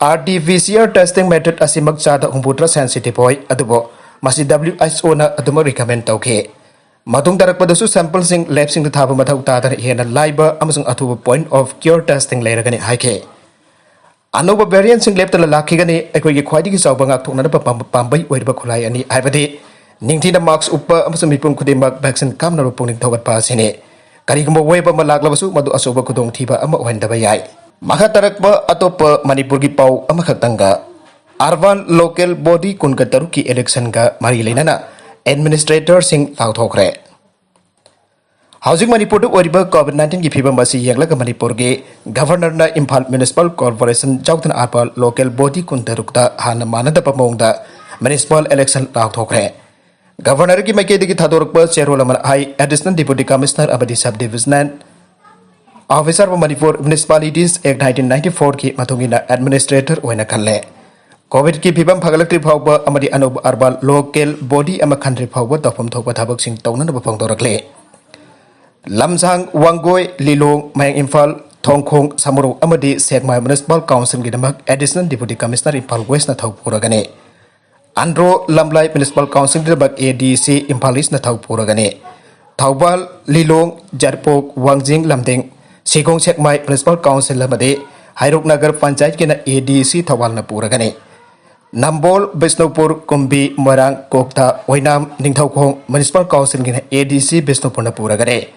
RT-PCR testing method ꯑꯁꯤꯃꯛ ꯆꯥꯗ ꯍꯨꯝꯐꯨꯇꯔꯥ sensitive ꯑꯣꯏ, ꯑꯗꯨꯕꯨ ꯃꯁꯤ WHOꯅ ꯑꯗꯨꯃꯛ recommend ꯇꯧꯈꯤ꯫ ꯃꯇꯨꯡ ꯇꯥꯔꯛꯄꯗꯁꯨ sampleꯁꯤꯡ labꯁꯤꯡꯗ ꯊꯥꯕ ꯃꯊꯧ ꯇꯥꯗꯅ ꯍꯦꯟꯅ ꯂꯥꯏꯕ ꯑꯃꯁꯨꯡ ꯑꯊꯨꯕ point of cure testing ꯂꯩꯔꯒꯅꯤ ꯍꯥꯏꯈꯤ꯫ ꯑꯅꯧꯕ variantꯁꯤꯡ ꯂꯦꯞꯇꯅ ꯂꯥꯛꯈꯤꯒꯅꯤ꯫ ꯑꯩꯈꯣꯏꯒꯤ ꯈ꯭ꯋꯥꯏꯗꯒꯤ ꯆꯥꯎꯕ ꯉꯥꯛꯊꯣꯛꯅꯅꯕ ꯄꯥꯝ-, ꯄꯥꯝꯕꯩ ꯑꯣꯏꯔꯤꯕ ꯈꯨꯠꯂꯥꯏ ꯑꯅꯤ, ꯍꯥꯏꯕꯗꯤ ꯅꯤꯡꯊꯤꯅ mask ꯎꯞꯄ ꯑꯃꯁꯨꯡ ꯃꯤꯄꯨꯝ ꯈꯨꯗꯤꯡꯃꯛ vaccine ꯀꯥꯞꯅꯕ ꯄꯨꯛꯅꯤꯡ ꯊꯧꯒꯠꯄ ꯑꯁꯤꯅꯤ꯫ ꯀꯔꯤꯒꯨꯝꯕ wave ꯑꯃ ꯂꯥꯛꯂꯕꯁꯨ, ꯃꯗꯨ ꯑꯆꯧꯕ ꯈꯨꯗꯣꯡꯊꯤꯕ ꯑꯃ ꯑꯣꯏꯍꯟꯗꯕ ꯌꯥꯏ꯫ ꯃꯈꯥ ꯇꯥꯔꯛꯄ ꯑꯇꯣꯞꯄ ꯃꯅꯤꯄꯨꯔꯒꯤ ꯄꯥꯎ ꯑꯃꯈꯛꯇꯪꯒ꯫ Urban local body ꯀꯨꯟꯒ ꯇꯔꯨꯛꯀꯤ electionꯒ ꯃꯔꯤ ꯂꯩꯅꯅ administratorꯁꯤꯡ ꯂꯥꯎꯊꯣꯛꯈ꯭ꯔꯦ꯫ ꯍꯧꯖꯤꯛ ꯃꯅꯤꯄꯨꯔꯗ ꯑꯣꯏꯔꯤꯕ COVID nineteenꯒꯤ ꯐꯤꯕꯝ ꯑꯁꯤ ꯌꯦꯡꯂꯒ ꯃꯅꯤꯄꯨꯔꯒꯤ Governorꯅ ꯏꯝꯐꯥꯜ Municipal Corporation ꯌꯥꯎꯗꯅ ꯑꯔꯕꯥꯟ local body ꯀꯨꯟꯇꯔꯨꯛꯇ ꯍꯥꯟꯅ ꯃꯥꯟꯅꯗꯕ ꯃꯑꯣꯡꯗ municipal election ꯂꯥꯎꯊꯣꯛꯈ꯭ꯔꯦ꯫ Governorꯒꯤ ꯃꯥꯏꯀꯩꯗꯒꯤ ꯊꯥꯗꯣꯔꯛꯄ ꯆꯦꯔꯣꯜ ꯑꯃꯅ ꯍꯥꯏ, Additional Deputy Commissioner ꯑꯃꯗꯤ Sub Divisional Officer of Manipur Municipalities Act nineteen ninety fourꯒꯤ ꯃꯇꯨꯡ ꯏꯟꯅ administrator ꯑꯣꯏꯅ ꯈꯜꯂꯦ꯫ COVIDꯀꯤ ꯐꯤꯕꯝ ꯐꯒꯠꯂꯛꯇ꯭ꯔꯤ ꯐꯥꯎꯕ ꯑꯃꯗꯤ ꯑꯅꯧꯕ urban local body ꯑꯃ ꯈꯟꯗ꯭ꯔꯤ ꯐꯥꯎꯕ ꯇꯧꯐꯝ ꯊꯣꯛꯄ ꯊꯕꯛꯁꯤꯡ ꯇꯧꯅꯅꯕ ꯐꯣꯡꯗꯣꯔꯛꯂꯤ꯫ ꯂꯝꯁꯥꯡ, ꯋꯥꯡꯒꯣꯏ, ꯂꯤꯂꯣꯡ, ꯃꯌꯥꯡ ꯏꯝꯐꯥꯜ, ꯊꯣꯡꯈꯣꯡ, ꯁꯃꯨꯔꯣꯛ ꯑꯃꯗꯤ ꯁꯦꯛꯃꯥꯏ Municipal Councilꯒꯤꯗꯃꯛ Additional Deputy Commissioner Imphal Westꯅ ꯊꯧ ꯄꯨꯔꯒꯅꯤ꯫ ꯑꯟꯗ꯭ꯔꯣ ꯂꯝꯂꯥꯏ Municipal Councilꯒꯤꯗꯃꯛ ADC ꯏꯝꯐꯥꯜ Eastꯅ ꯊꯧ ꯄꯨꯔꯒꯅꯤ꯫ ꯊꯧꯕꯥꯜ, ꯂꯤꯂꯣꯡ, ꯌꯥꯏꯔꯤꯄꯣꯛ, ꯋꯥꯡꯖꯤꯡ, ꯂꯝꯗꯤꯡ, ꯁꯤꯈꯣꯡ ꯁꯦꯛꯃꯥꯏ Municipal Council ꯑꯃꯗꯤ ꯍꯩꯔꯣꯛ ꯅꯒꯔ ꯄꯟꯆꯥꯌꯠꯀꯤꯅ ADC ꯊꯧꯕꯥꯜꯅ ꯄꯨꯔꯒꯅꯤ꯫ ꯅꯝꯕꯣꯜ, ꯕꯤꯁꯅꯨꯄꯨꯔ, ꯀꯨꯝꯕꯤ, ꯃꯣꯏꯔꯥꯡ, ꯀꯣꯛꯇꯥ, ꯑꯣꯏꯅꯥꯝ, ꯅꯤꯡꯊꯧꯈꯣꯡ Municipal Councilꯒꯤꯅ ADC ꯕꯤꯁꯅꯨꯄꯨꯔꯅ ꯄꯨꯔꯒꯅꯤ꯫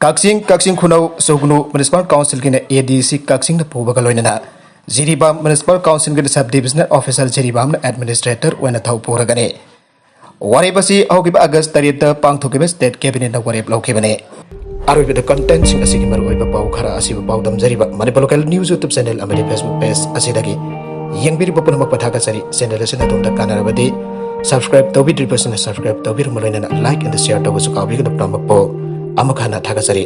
ꯀꯛꯆꯤꯡ, ꯀꯛꯆꯤꯡ ꯈꯨꯅꯧ, ꯁꯨꯒꯅꯨ Municipal Councilꯒꯤꯅ ADC ꯀꯛꯆꯤꯡꯅ ꯄꯨꯕꯒ ꯂꯣꯏꯅꯅ Jiribam Municipal Councilꯒꯤꯅ Sub Divisional Officer ꯖꯤꯔꯤꯕꯥꯝꯅ administrator ꯑꯣꯏꯅ ꯊꯧ ꯄꯨꯔꯒꯅꯤ꯫ ꯋꯥꯔꯦꯞ ꯑꯁꯤ ꯍꯧꯈꯤꯕ August ꯇꯔꯦꯠꯇ ꯄꯥꯡꯊꯣꯛꯈꯤꯕ state cabinetꯅ ꯋꯥꯔꯦꯞ ꯂꯧꯈꯤꯕꯅꯤ꯫ ꯑꯔꯣꯏꯕꯗ contentꯁꯤꯡ ꯑꯁꯤꯒꯤ ꯃꯔꯨꯑꯣꯏꯕ ꯄꯥꯎ ꯈꯔ ꯑꯁꯤꯕꯨ ꯄꯥꯎꯗꯝꯖꯔꯤꯕ Manipur Local News YouTube channel ꯑꯃꯗꯤ Facebook page ꯑꯁꯤꯗꯒꯤ ꯌꯦꯡꯕꯤꯔꯤꯕ ꯄꯨꯝꯅꯃꯛꯄꯨ ꯊꯥꯒꯠꯆꯔꯤ꯫ Channel ꯑꯁꯤꯅ ꯑꯗꯣꯝꯗ ꯀꯥꯟꯅꯔꯕꯗꯤ Subscribe ꯇꯧꯕꯤꯗ꯭ꯔꯤꯕꯁꯤꯡꯅ subscribe ꯇꯧꯕꯤꯔꯝꯕ ꯂꯣꯏꯅꯅ like and share ꯇꯧꯕꯁꯨ ꯀꯥꯎꯕꯤꯒꯅꯨ ꯄꯨꯝꯅꯃꯛꯄꯨ꯫ ꯑꯃꯨꯛ ꯍꯟꯅ ꯊꯥꯒꯠꯆꯔꯤ꯫